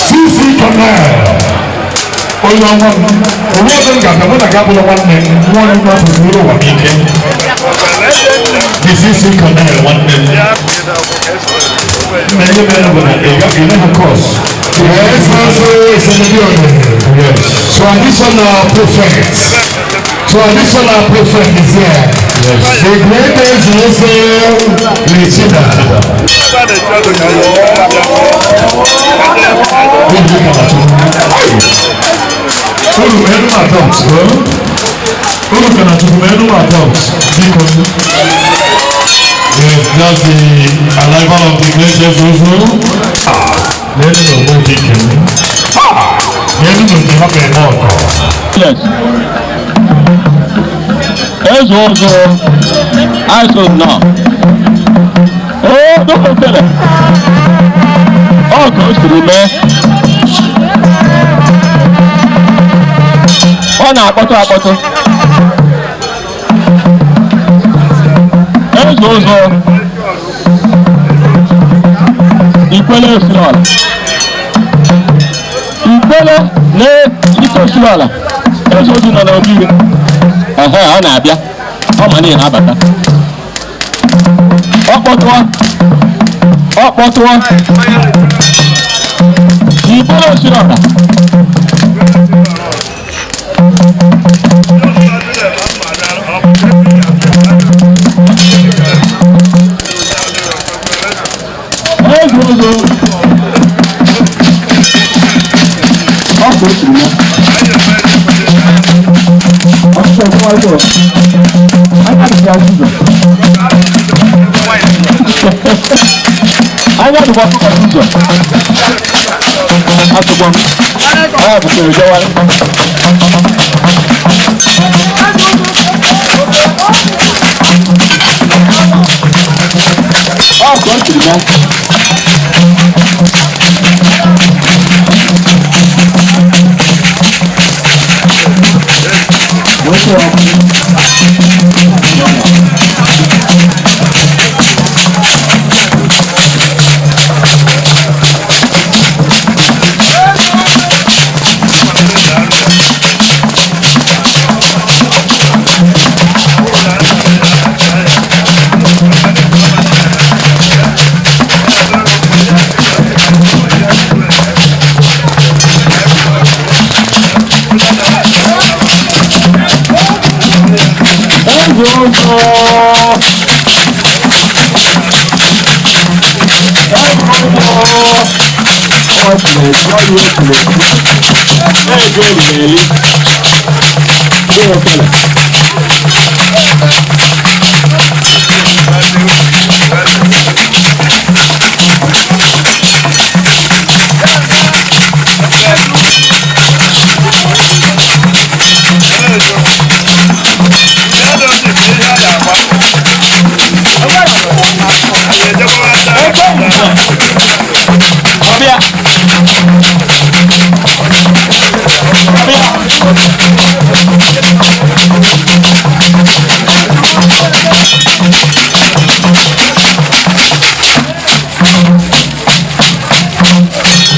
Sisi Konel! Onye ọnwa m, onwe ọzọ m ga-abịa mụ na gị abụrụ nwanne nwa onye nwa pụrụ ụwa m ike. Sisi Konel nwanne m. Nna ihe mere bụ na ị gaghị ele course. Yes, also is in the building. Yes. Traditional prophet. Traditional prophet is here. Yes. The greatest is Lichida. Unu enu adopt, unu ka na chukwu enu adopt, biko. Yes, that's the arrival of the greatest Ozo. N'elu na ogbo dị ike m. N'elu na oji hapụ eme ọkọ. Yes. Eze ụzụ asụ nọ. Oo, dọkọtara. Ọ ka o siri mee. Ọ na-akpọtụ akpọtụ. Eze ụzụ Ikwele esiri ala. Ikwele na ike osiri ala. Eze ụzụ nọ n'obi ya. Ehe, ọ na-abịa. Ọ ma niile na-abata. Ọ kpọtụọ. Ọ kpọtụọ. Ikwele osiri ala. Eze ụzụ. Ọ ka o siri mee. Ọtụtụ ọjọọ. Anya dịkwa ụzọ. Anya dịkwa ụzọ. Atụgbọ m. Ọ bụkwara jọwara. Ọ ka o siri mee.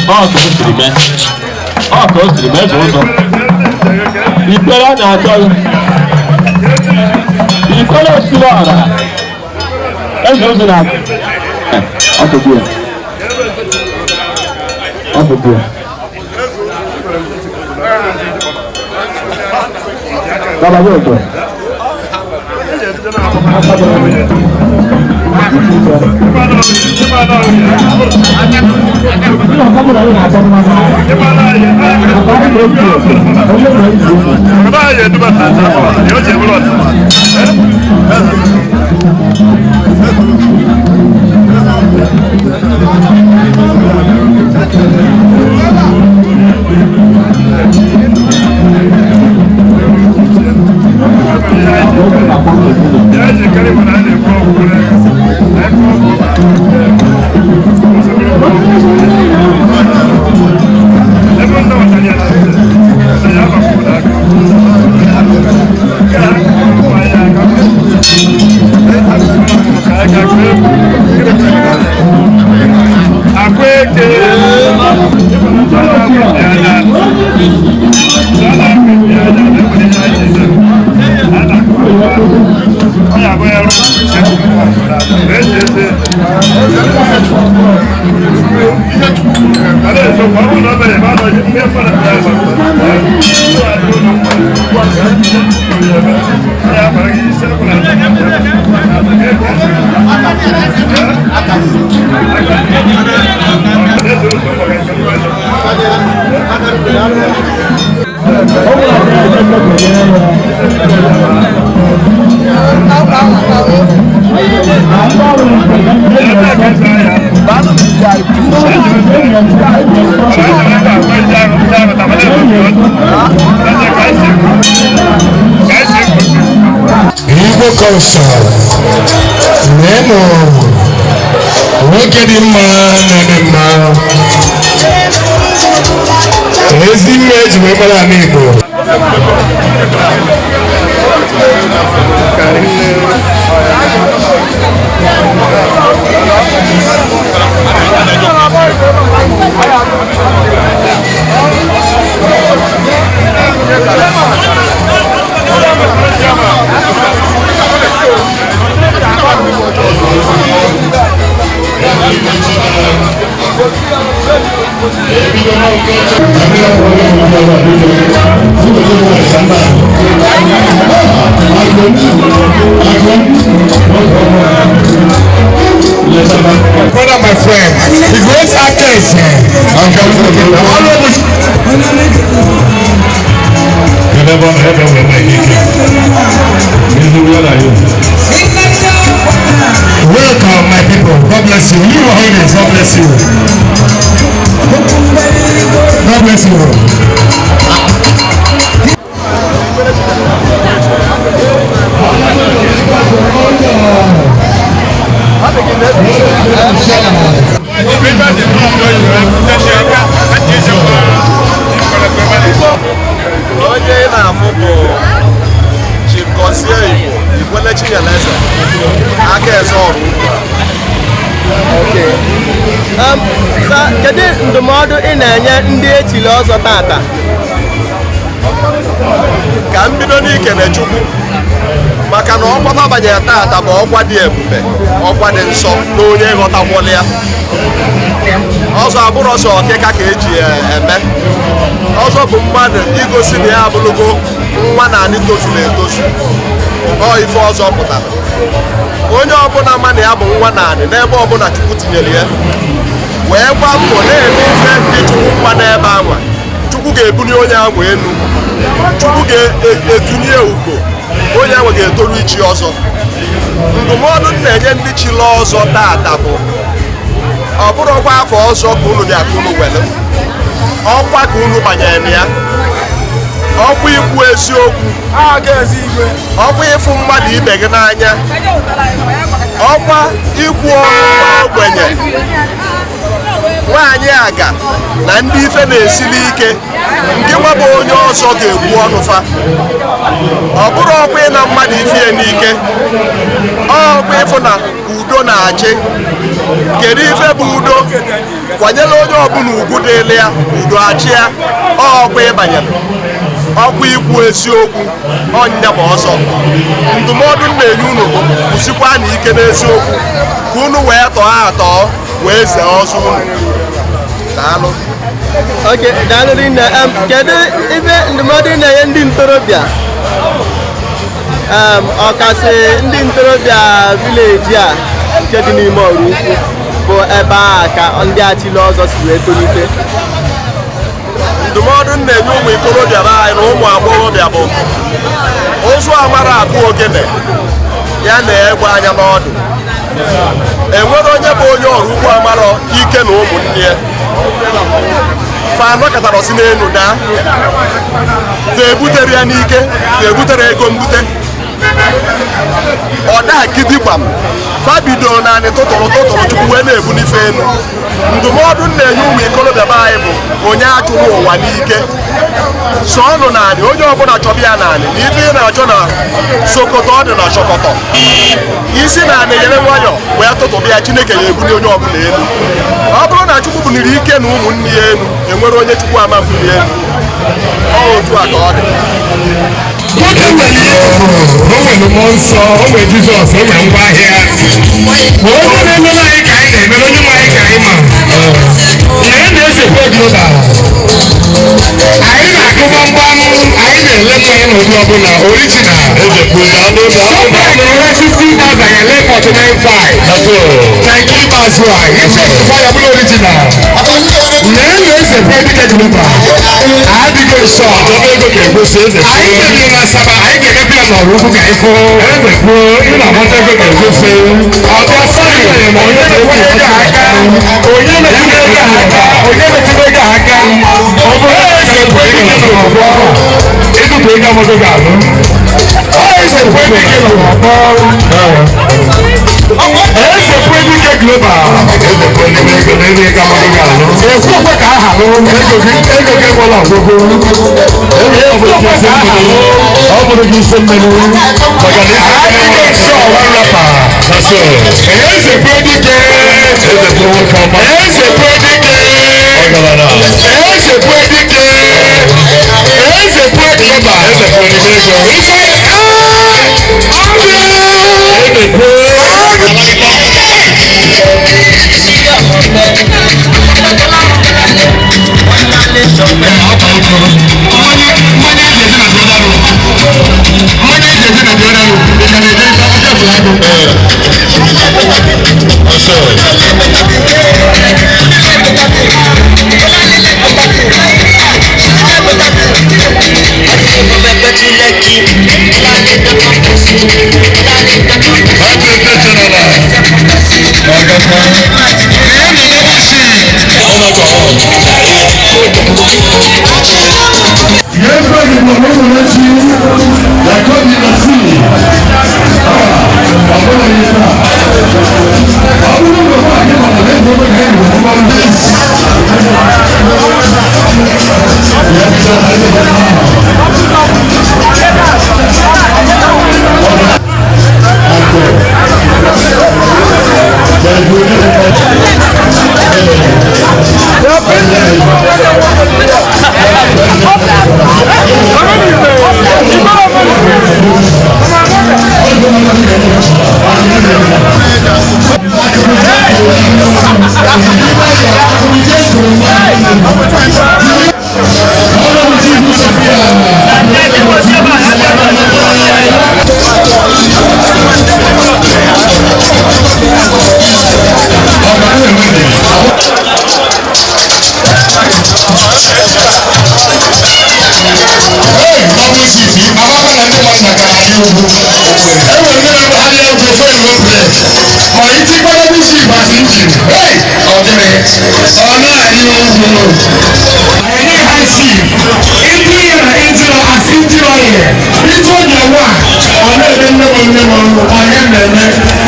Ọ ka o siri mee. Ọ ka o siri mee bụ ụzọ. Ikpere a na-achọ. Ìkọ́lé òsínlẹ̀ ọ̀rà. Eze ozi na ọtụtụ ya. Ọtụtụ ya. Baba yóò gbọ́. Igbo culture nenu nwoke dị mma na-eme mma ezi mma eji wee mara ala Igbo. Brother, my friend, the great actress. Welcome, my people. God bless you. You are holding. God bless you. God bless you. Onye ị na-afụ bụ Chief Gozie Igbo, Ikwele Chinyeleze, aka eze ọrụ. Okay. Sir, kedu ndụmọdụ ị na-enye ndị echiri ọzọ tata? Ka m bido n'ikene Chukwu maka na ọkwa fa banyere tata bụ ọkwa dị ebube, ọkwa dị nsọ na onye ghọtakwala ya. Ọzọ abụrụ ọsọ ọkịka ka eji eme. Ọzọ bụ mmadụ igosi na ya abụrụgo nwa na anị tozuru etozu. Ọ ife ọzọ pụtara. Onye ọbụla ma na ya bụ nwa na anị n'ebe ọbụla Chukwu tinyere ya wee gbaa mbọ na-eme ife ndị Chukwu mma n'ebe anwa. Chukwu ga-ebuli onye ahụ elu, Chukwu ga-etunye ugo, onye ahụ ga-etoru ichi ọzọ. Ndụmọdụ m na-enye ndị chiri ọzọ tata bụ ọ bụrụkwa afọ ọzọ ka unu bịa ka unu were ọkwa ka unu banyere na ya, ọkwa ikwu eziokwu, ọkwa ịfụ mmadụ ibe gị n'anya, ọkwa ikwu ọnụ ogbenye, nwaanyị aga na ndị ife na-esili ike nke nwa bụ onye ọzọ ga-ekwu ọnụ fa. Ọ bụrụ ọkwa ịna mmadụ ife ya n'ike, ọkwa ịfụ na udo na-achị. Kedu ife bụ udo? Kwanyere onye ọbụla ugwu dịrị ya, udo achị ya. Ọkwa ịbanyere Ọkwa ikwu eziokwu ọnya bụ ọzọ. Ndụmọdụ m na-enye unu bụ kwụsịkwa na ike n'eziokwu ka unu wee tọọ atọ wee zee ọzọ unu. Daalụ. Ok, daalụ rinne. Kedu ife ndụmọdụ ị na-enye ndị ntorobịa, ọkasị ndị ntorobịa village a nke dị n'ime Oraukwu, bụ ebe a ka ndị achịlị ọzọ si wee tolite? Ndụmọdụ m na-enye ụmụ ikorobịa be anyị na ụmụ agbọghọbịa bụ ụzụ amara akụ ogene ya na-egbe anya n'ọdụ. Enwere onye bụ onye Oraukwu amarọ ike na ụmụnne ya fa anọkọtara osi n'elu daa, fa ebutere ya n'ike, fa ebutere ego mbute, ọ daa gidigbam. Fa bidoro naanị tụtụrụ tụtụrụ, Chukwu wee na-ebu n'ife elu. Ndụmọdụ m na-enye ụmụ ikorobịa be anyị bụ onye achụrụ ụwa n'ike, sọọnụ naanị onye ọbụla chọba ya naanị na ife ị na-achọ na Sokoto ọ dị na Sokoto isi naanị nyere nwayọ wee tụtụba ya. Chineke ya ebuli onye ọbụla elu. Ọ bụrụ na Chukwu buliri ike na ụmụnne ya elu, enwere onye Chukwu ama mbuli elu. Ọ otu a ka ọ dị. Nwoke nwere ihe, o nwere mmụọ nsọ, o nwere Jizọs, o nwere ngwa ahịa. Ma onye na-emere anyị ka anyị na-emere onye nwe anyị ka anyị ma. Na ya na-esekwa global. Anyị na-akụ gbamgbam, anyị na-ele mmanya n'ụdị ọbụla, original. Shoprite na-ere 50,000, ele 49.5. Na nke ikpeazụ a, iche nkwa ya bụrụ original. Na ya na-esekwa dike global. Adịghị nsọ. Anyị mebiri na Asaba, anyị ga-emebi ya n'Oraukwu ka anyị fụ. Ọbịa sọrị, onye metụrụ ego aka, onye metụrụ ego aka, onye metụrụ ego aka. Ọ bụrụ na eze kwe dike n'ọgbọ, ịtụtụ ego amaghị ga-alụ. Ọ eze kwe dike n'ọgbọ. Eze kwe dike global. Ekwu okwe ka aha lụ, ego gị gwọrọ ọgwụgwụ. Ekwu okwe ka aha lụ, ọ bụrụ gị isi mmiri. Maka na adịghị nsọ ọwa nrapa. Eze kwe dike. Eze kwe dike. Eze kwe dike. Eze kwe global.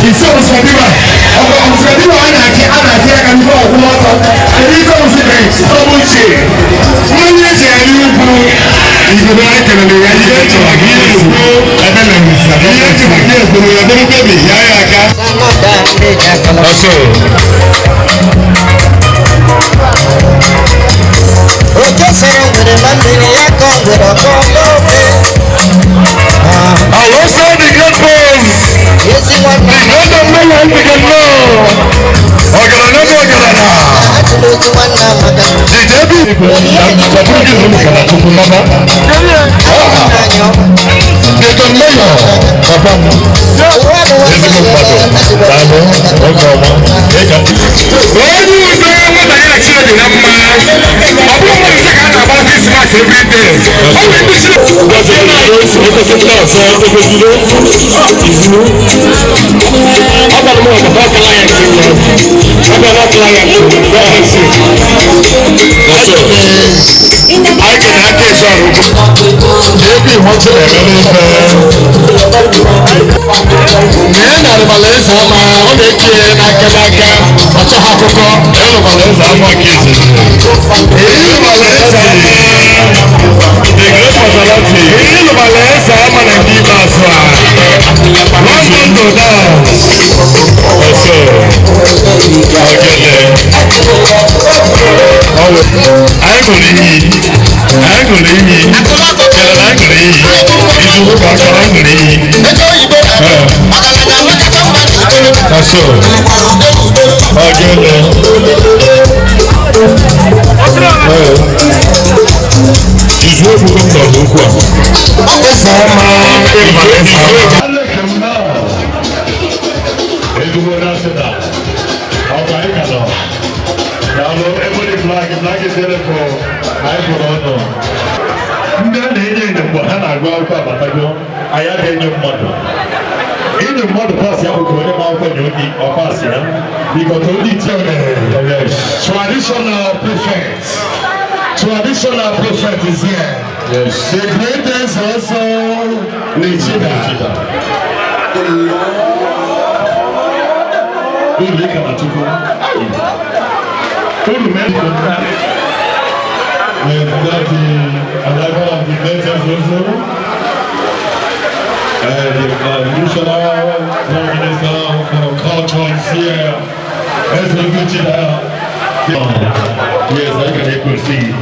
Ife Oke sọrọ ngwere ma mmiri ya ka ọ ngwere ọkọ n'ofe. Alongside the great boys, Ezi nwanne the great men the great men. Ọgaranya bụ ọgaranya. Atụla otu nwanne amaka. The JB sọpụrụ gị zuru ka na tupu naba. The Don Mayor, papa m. Ezigbo mmadụ. Daalụ, oge ọma. Ịga. Onye ụzọ nwata ya na Chineke na mma. Ọ bụrụ mmadụ ise ka a na-agba Christmas every day. Ọ bụ ndị Chineke. Ndị a na-enye enyo mgbe ha na-agụ akwụkwọ abatago, anyị adịghị enyo mmadụ. Inyo mmadụ paasị akwụkwọ onye ma akwụkwọ nye onye ọ paasị ya. Because onye iche Traditional prophet. Traditional prophet is here. Yes. The greatest also Nichida. Unu dị ka na Chukwu. Unu mee With that, the arrival of the greatest also, the national Prime Minister for Culture is here. Nichida. Yes, I can proceed.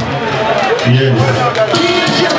Yes.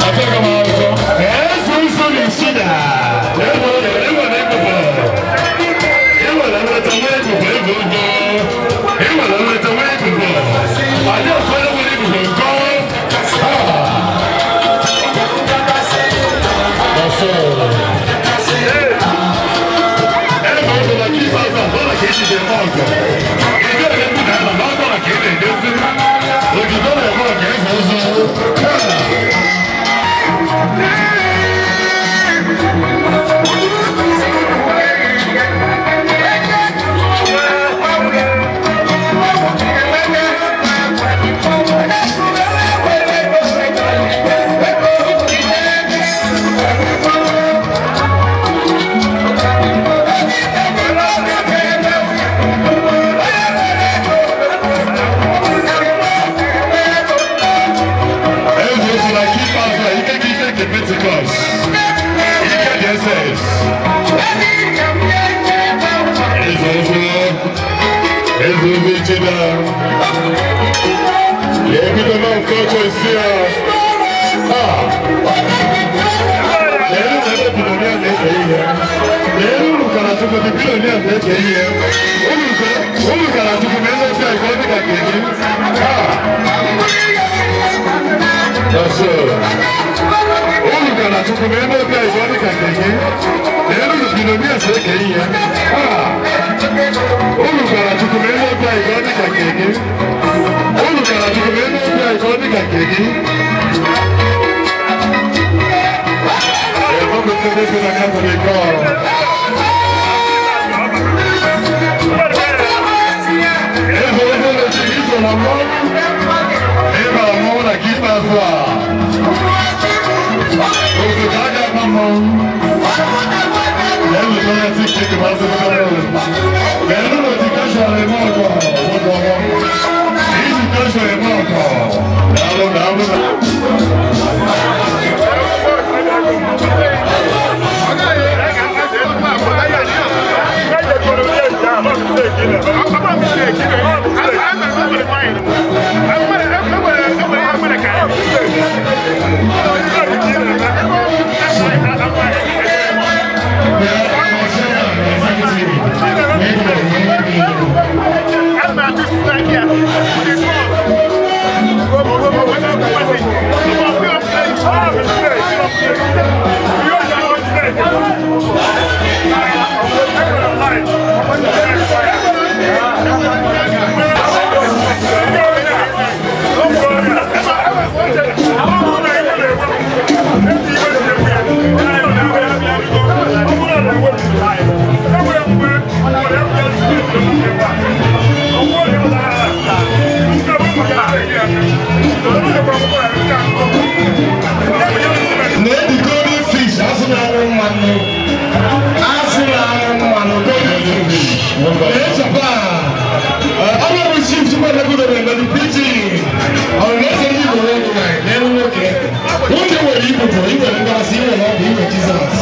People, you will never see your love in Jesus.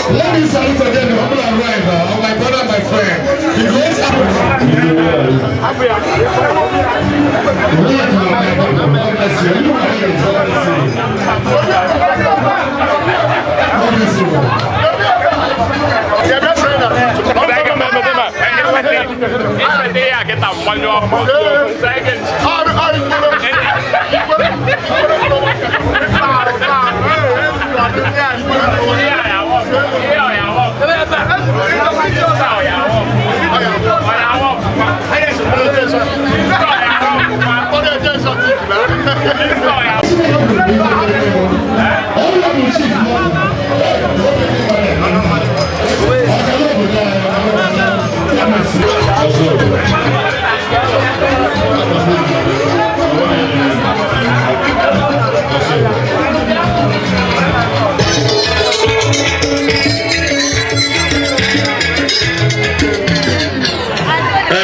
Let me salute again the humble arrival of my brother, my friend, the great.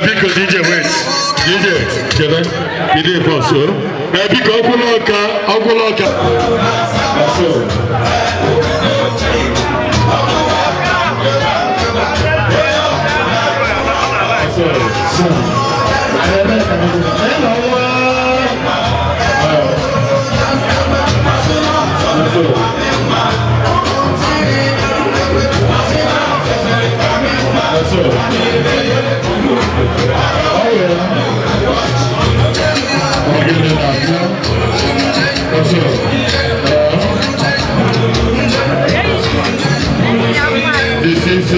Biko DJ, wait. DJ, chere. DJ pause. Biko ọkwụlụ ọka. This is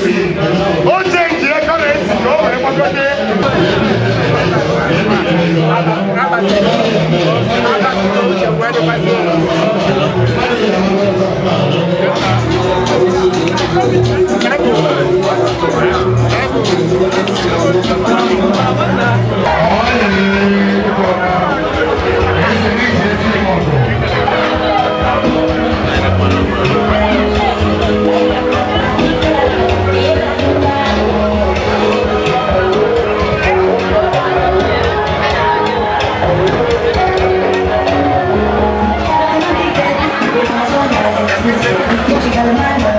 O chenji ego na-esi ka o wee gbagote.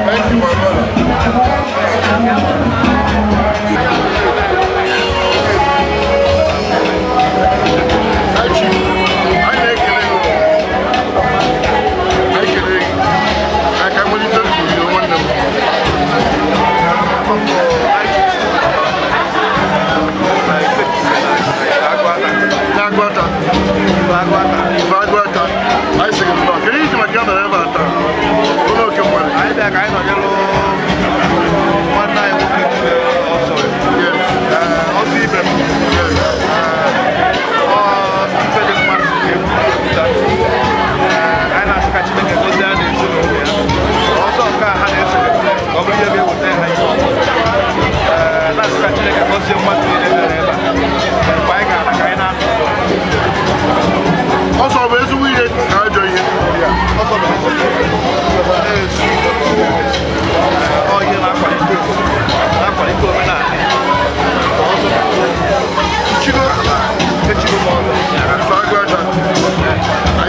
Thank you, my brother. Ọsọ bụ ezigbo ihe na ajọ ihe.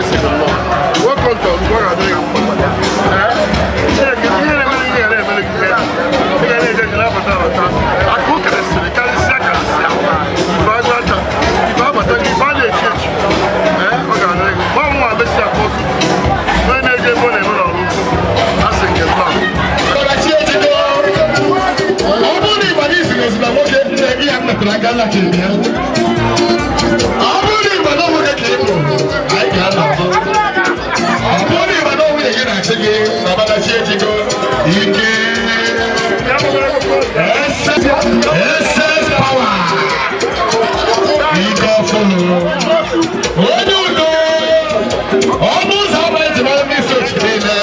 Welcome to Olùkọ́ àdúrà Chineke ihe na-emere ihe na-emere gị ihe ị ga na-eje njem abata abata akụ karịsịrị karịsịa karịsịa ife agụata ife abata gị ife a na-echi echi ee ọ ga-adịrị gị gba nwa abesị akpa ọsọ onye na-eje ebe ọ na-eme n'ọrụ ukwu a sị nke nnọọ. Ọ bụrụ na ịgba n'isi gosiri na nwoke nne gị ya mepere aka lachiri ya. Ọ bụrụ na ịgba na nwoke ka ị bụ, anyị ga-anọ. Ọ bụrụ na ịgba na nwunye gị na-achị gị na ọbadachi ejigo ike. SS power. Ike ọfụrụ. Onye udo. Ọnụ ụzọ ama eji mara ndị isi ochi niile.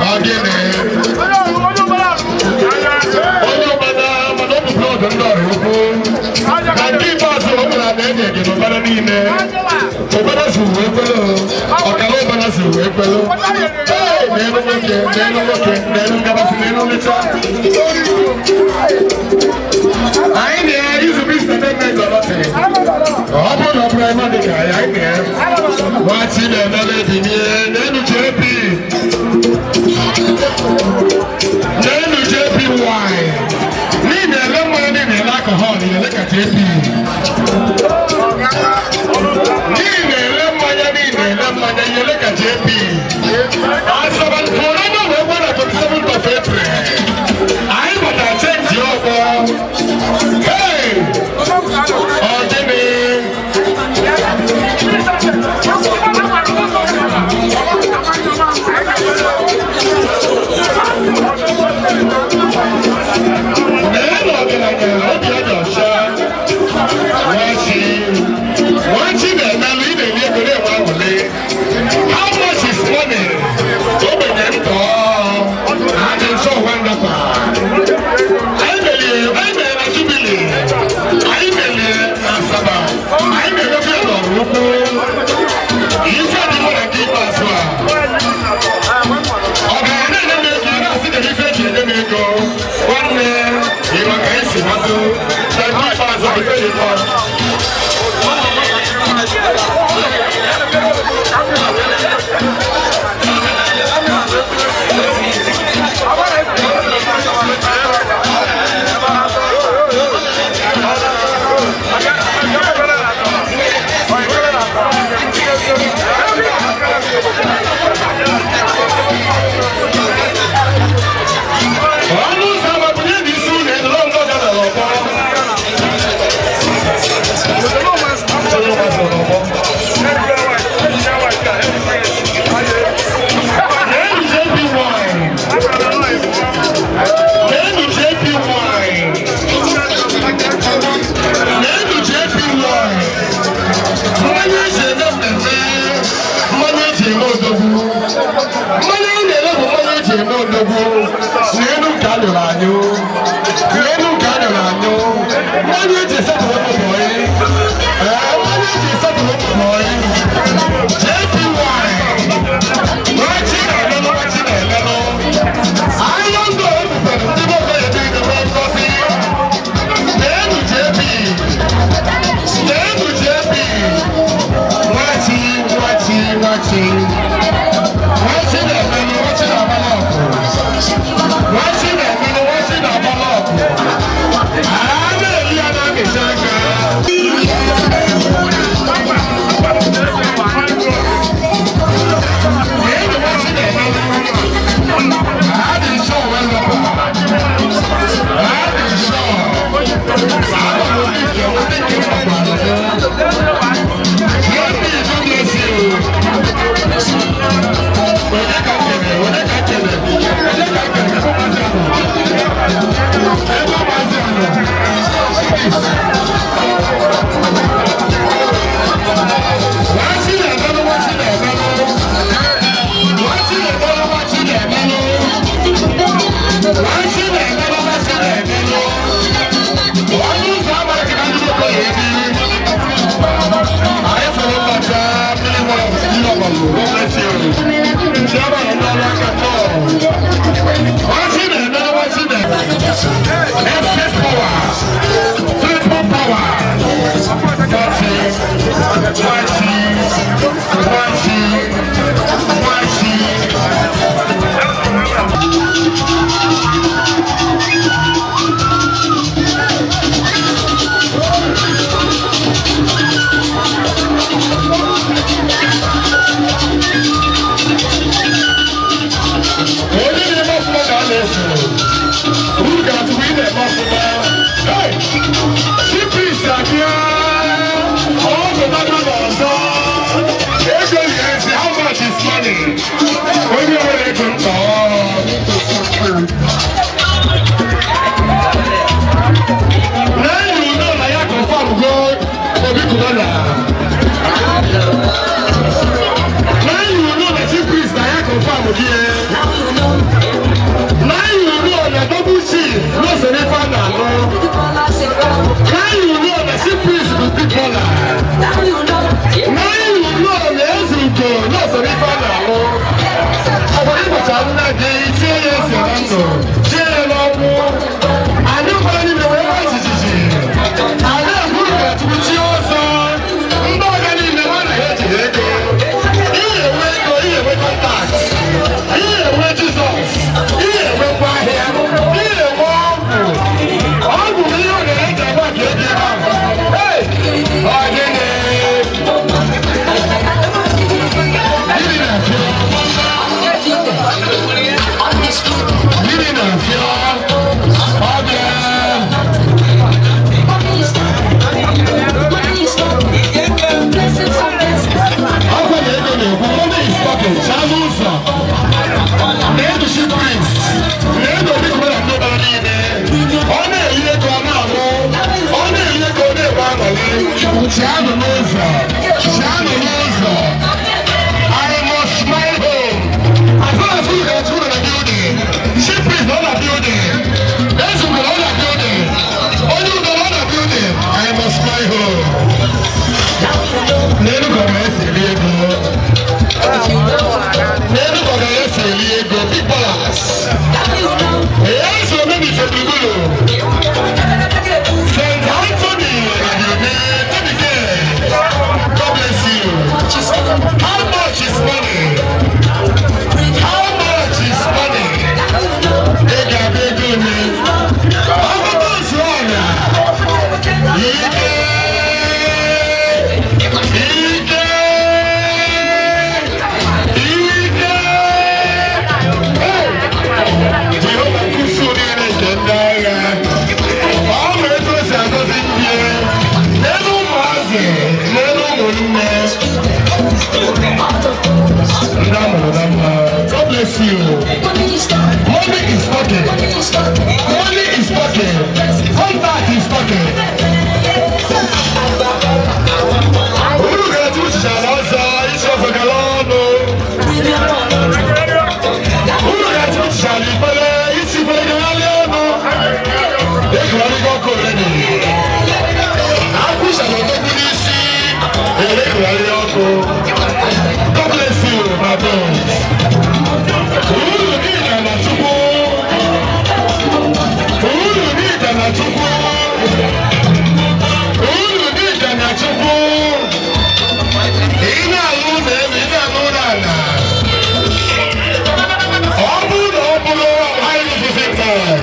Ọ gịnị? Onye ọbada mana ọ bụ blọọdụ ndị ọrụ ukwu. Na nke ikpeazụ ọ bụla na-enye gị n'ụbara niile. Ụbara si wee kwelu, ọkara ụbara si wee kwelu. Ee, n'elu nwoke, n'elu nwoke, n'elu ngabasị, n'elu nlecha. Anyị na-eyizu Mr. Entertainment ọlọtị. Ọ bụrụ na ọ bụrụ anyị dị ka anyị, anyị na-ya. Nwachi na-emele ebinye, n'elu JP. N'elu JP wine. N'ihi na ele mmanya n'ihi na ele alcohol, ele ka JP. N'ihi na ele mmanya n'ihi na ele mmanya, ele ka JP. Asaba Corona wee gwa na 27th of April. Anyị gbata chenji ọgbọ. Hey! Ọ gịnị? Mee na ọgaranya obi ọ dị ọcha. Nwachi. Nwachi na-emelụ ị na-eri ego na-enwe aṅụrị. How much is money? Ogbenye ntọ. Adị nsọ wonderful. Anyị melie, anyị mere na Jubilee. Anyị melie na Asaba. Anyị mere n'ọrụ ukwu. Ife dị mụ na nke ikpeazụ a. Ọgaranya na-enye m ego, ị na-asị kedu ife eji enye m ego. N'elu nke a nyụrụ anyụ. N'elu nke a nyụrụ anyụ. Mmanya eji esetụrụ ụmụ bọyị. Ee, mmanya eji esetụrụ ụmụ bọyị. JP wine. Nwachi na-emelụ, nwachi na-emelụ. Ahịa ndụ ebutere ndị nwoke eji edebe ngozi. N'elu JP. N'elu JP. Nwachi, nwachi, nwachi. Nwachi na-emelụ, nwachi na-amalụ ọkụ. Nwachi na-emelụ, nwachi na-amalụ ọkụ. A na-eri ya na-amịcha aka. Onye na-eme ọfụma ka a na-eso. Uru ga-atụkwa ị na-eme ọfụma. Hey! Cyprus abịa! Ọ bụ mmadụ n'ọzọ. Ego ezi, how much is money? Onye nwere ego nta ọ. Now you know na ya confirm go Obi Cubana. Now you know na Chief Priest na ya confirm gị. Now you know na double chief no so n'ife a na-alụ. Now you know na Chief Priest bụ big baller. Now you know na Ezugo no so n'ife a na-alụ. Ọ bụrụ ịbụcha nna gị tie ya eze na ndụ, tie ya n'ọnwụ. Anyị gwara niile wee nwee jijiji. Anyị ekwuru ka Chukwu chi ọzọ. Ndị ọga niile ma na ya ejighị ego. Ihe enwe ego, ihe enwe contact. Ihe enwe Esikwere ọnụ. Ekugharịgo ọkụ already. Akwụsara odogwu n'isi. Ekugharị ọkụ. God bless you, my friends. Uru gị na Chukwu. Uru gị na Chukwu. Uru gị na Chukwu. Ị na-alụ ụlọ elu, ị na-alụ ụlọ ala. Ọ bụrụ na ọ bụrụ anyị rụzizi taa.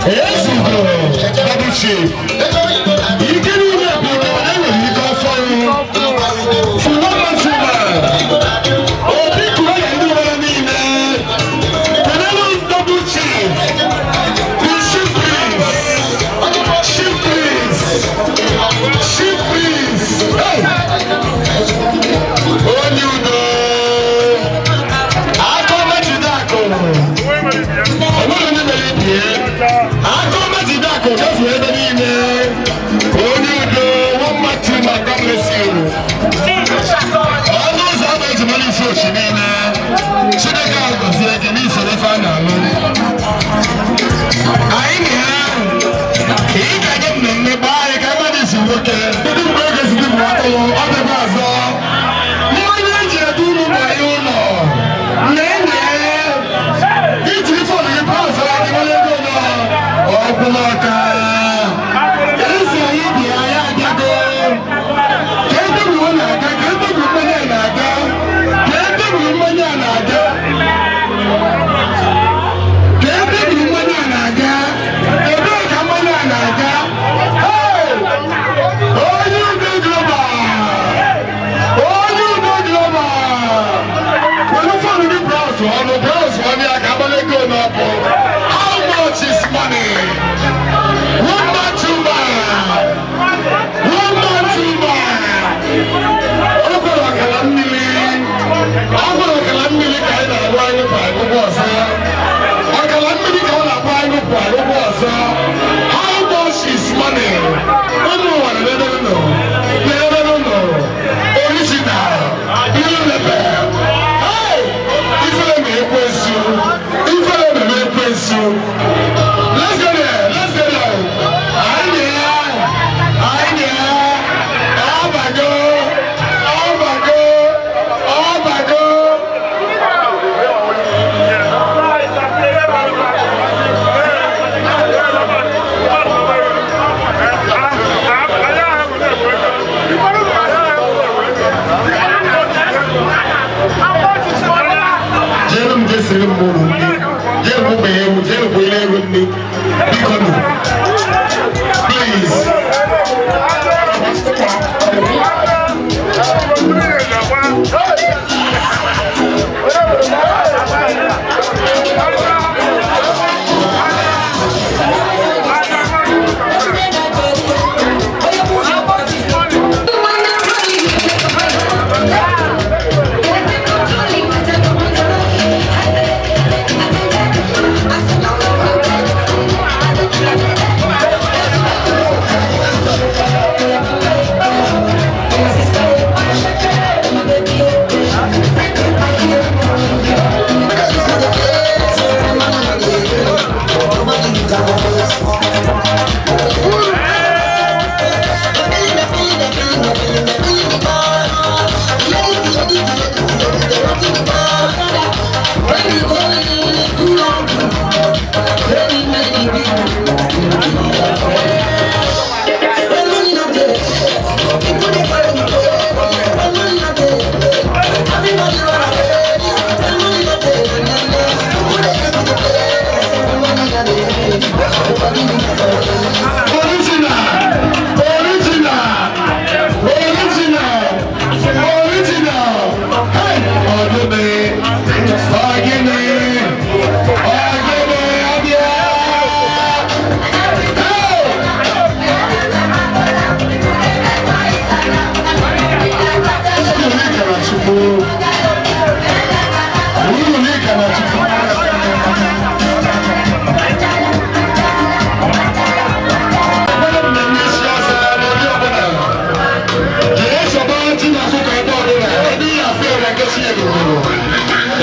Ezugo, double chief. Ike niile bụ na enwere ike ọfọrọ. Fụwa mma. Obi kụrụ ya ndị nwere niile. Kedụ double chief? The chief priest. Chief priest. Chief priest. Hey! Onye udo. Akọ mejide akụ. Onwere onye mere ibie. Akọ mejide akụ gafee ebe niile. Onye udo, one man, two man, God bless you. Ọnụ ụzọ ama eji mara isi ochi niile. Chineke a gọzie gị n'isoro ife a na-alụ. Anyị na ya, ị ga-aga mmemme gbaa anyị ka mmadụ isi nwoke. Kedu mgbe e gosiri bụ atụrụ, ọ dịbe ọzọ. Mmanya eji edu unu banye ụlọ. Lee iji fon gị pasụ anyị mara ego nọ. Ọkwụlọka. Esi anyị bịa ya abịago. Ka ebe bụ ọ na-aga, ka ebe bụ mmanya na-aga, ka ebe bụ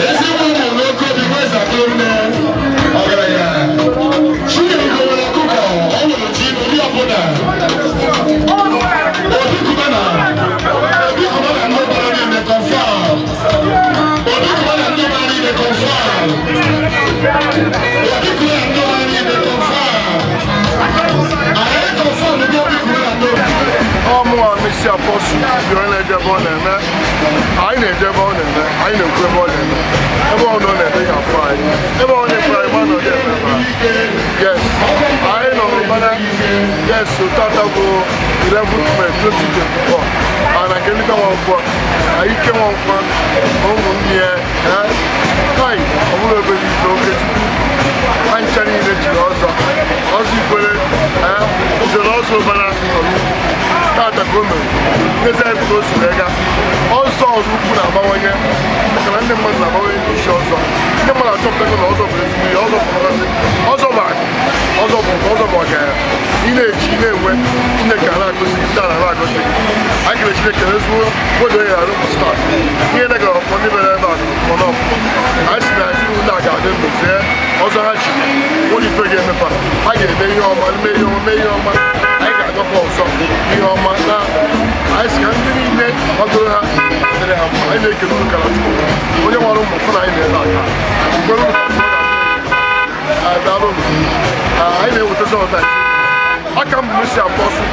Ezigbo ụmụ n'oke obi nwezakụ nne ọgaranya. Chinyere nwere ọkụkọ, ọ nwere ji n'ụdị ọbụla. Obi Kubana, Obi Kubana ndị ọbara niile confirm. Obi Kubana ndị ọbara niile confirm. Obi Kubana ndị ọbara niile confirm. Anyị confirm ndị Obi Kubana ndị ọbara. Ọmụwa Messi Apostle bụ onye na-eje ebe ọ na-eme. Anyị na-eje ebe ọ na-eme, anyị na-ekwu ebe ọ na-eme. Ebe ọ nọ na-eme ga-afụ anyị. Ebe ọ na-efu anyị, ma na ọ dị-eme ebe a. Yes, anyị nọ n'ụbara. Yes, tata bụ 11th May 2024. A na nke ndị Nwankwọ, na Ike Nwankwọ, na ụmụnne ya, kai, ọ bụrụ obere ife Okechukwu. Ha ncha niile jiri ọzọ. Ọzọ Ikwere, nzere ọzọ ụbara ọrụ tata ka o mere. Ndezi anyị bụ ka o si wee gaa. Ọzọ ọrụ ukwu na-abawanye maka na ndị mmadụ na-abawanye n'isi ọzọ. Ndị mmadụ achọpụtago na ọzọ bụ ezigbo ihe, ọzọ bụ ngọzi, ọzọ bụ akụ, ọzọ bụ nke, ọzọ bụ ọgaranya. Ị na-echi, ị na-enwe, Chineke a na-agọzi gị, ndị a na-agọzi gị. Anyị kere Chineke na ezigbo obodo ya arụ ụbọchị taa. Ihe degara ọfụma ndị mere ebe a nọ n'ọfụma. Anyị si na ezinụlọ a ga-adị ndụ zie ọzọ ha chi. Nwere ife ga-emefa. Ha ga-eme ihe ọma, mee ihe ọma, mee ihe ọma. Anyị ga-agakwa ọzọ ihe ọma na anyị si ka ndị niile kwadoro ha dịrị ha mma. Anyị na-ekele unu kara Chukwu. Onye nwere ụmụ fụ na anyị na-ebe aka. Kwere unu ka daalụ unu. Anyị na-eweta zọta aka m bụ Messi Apostle.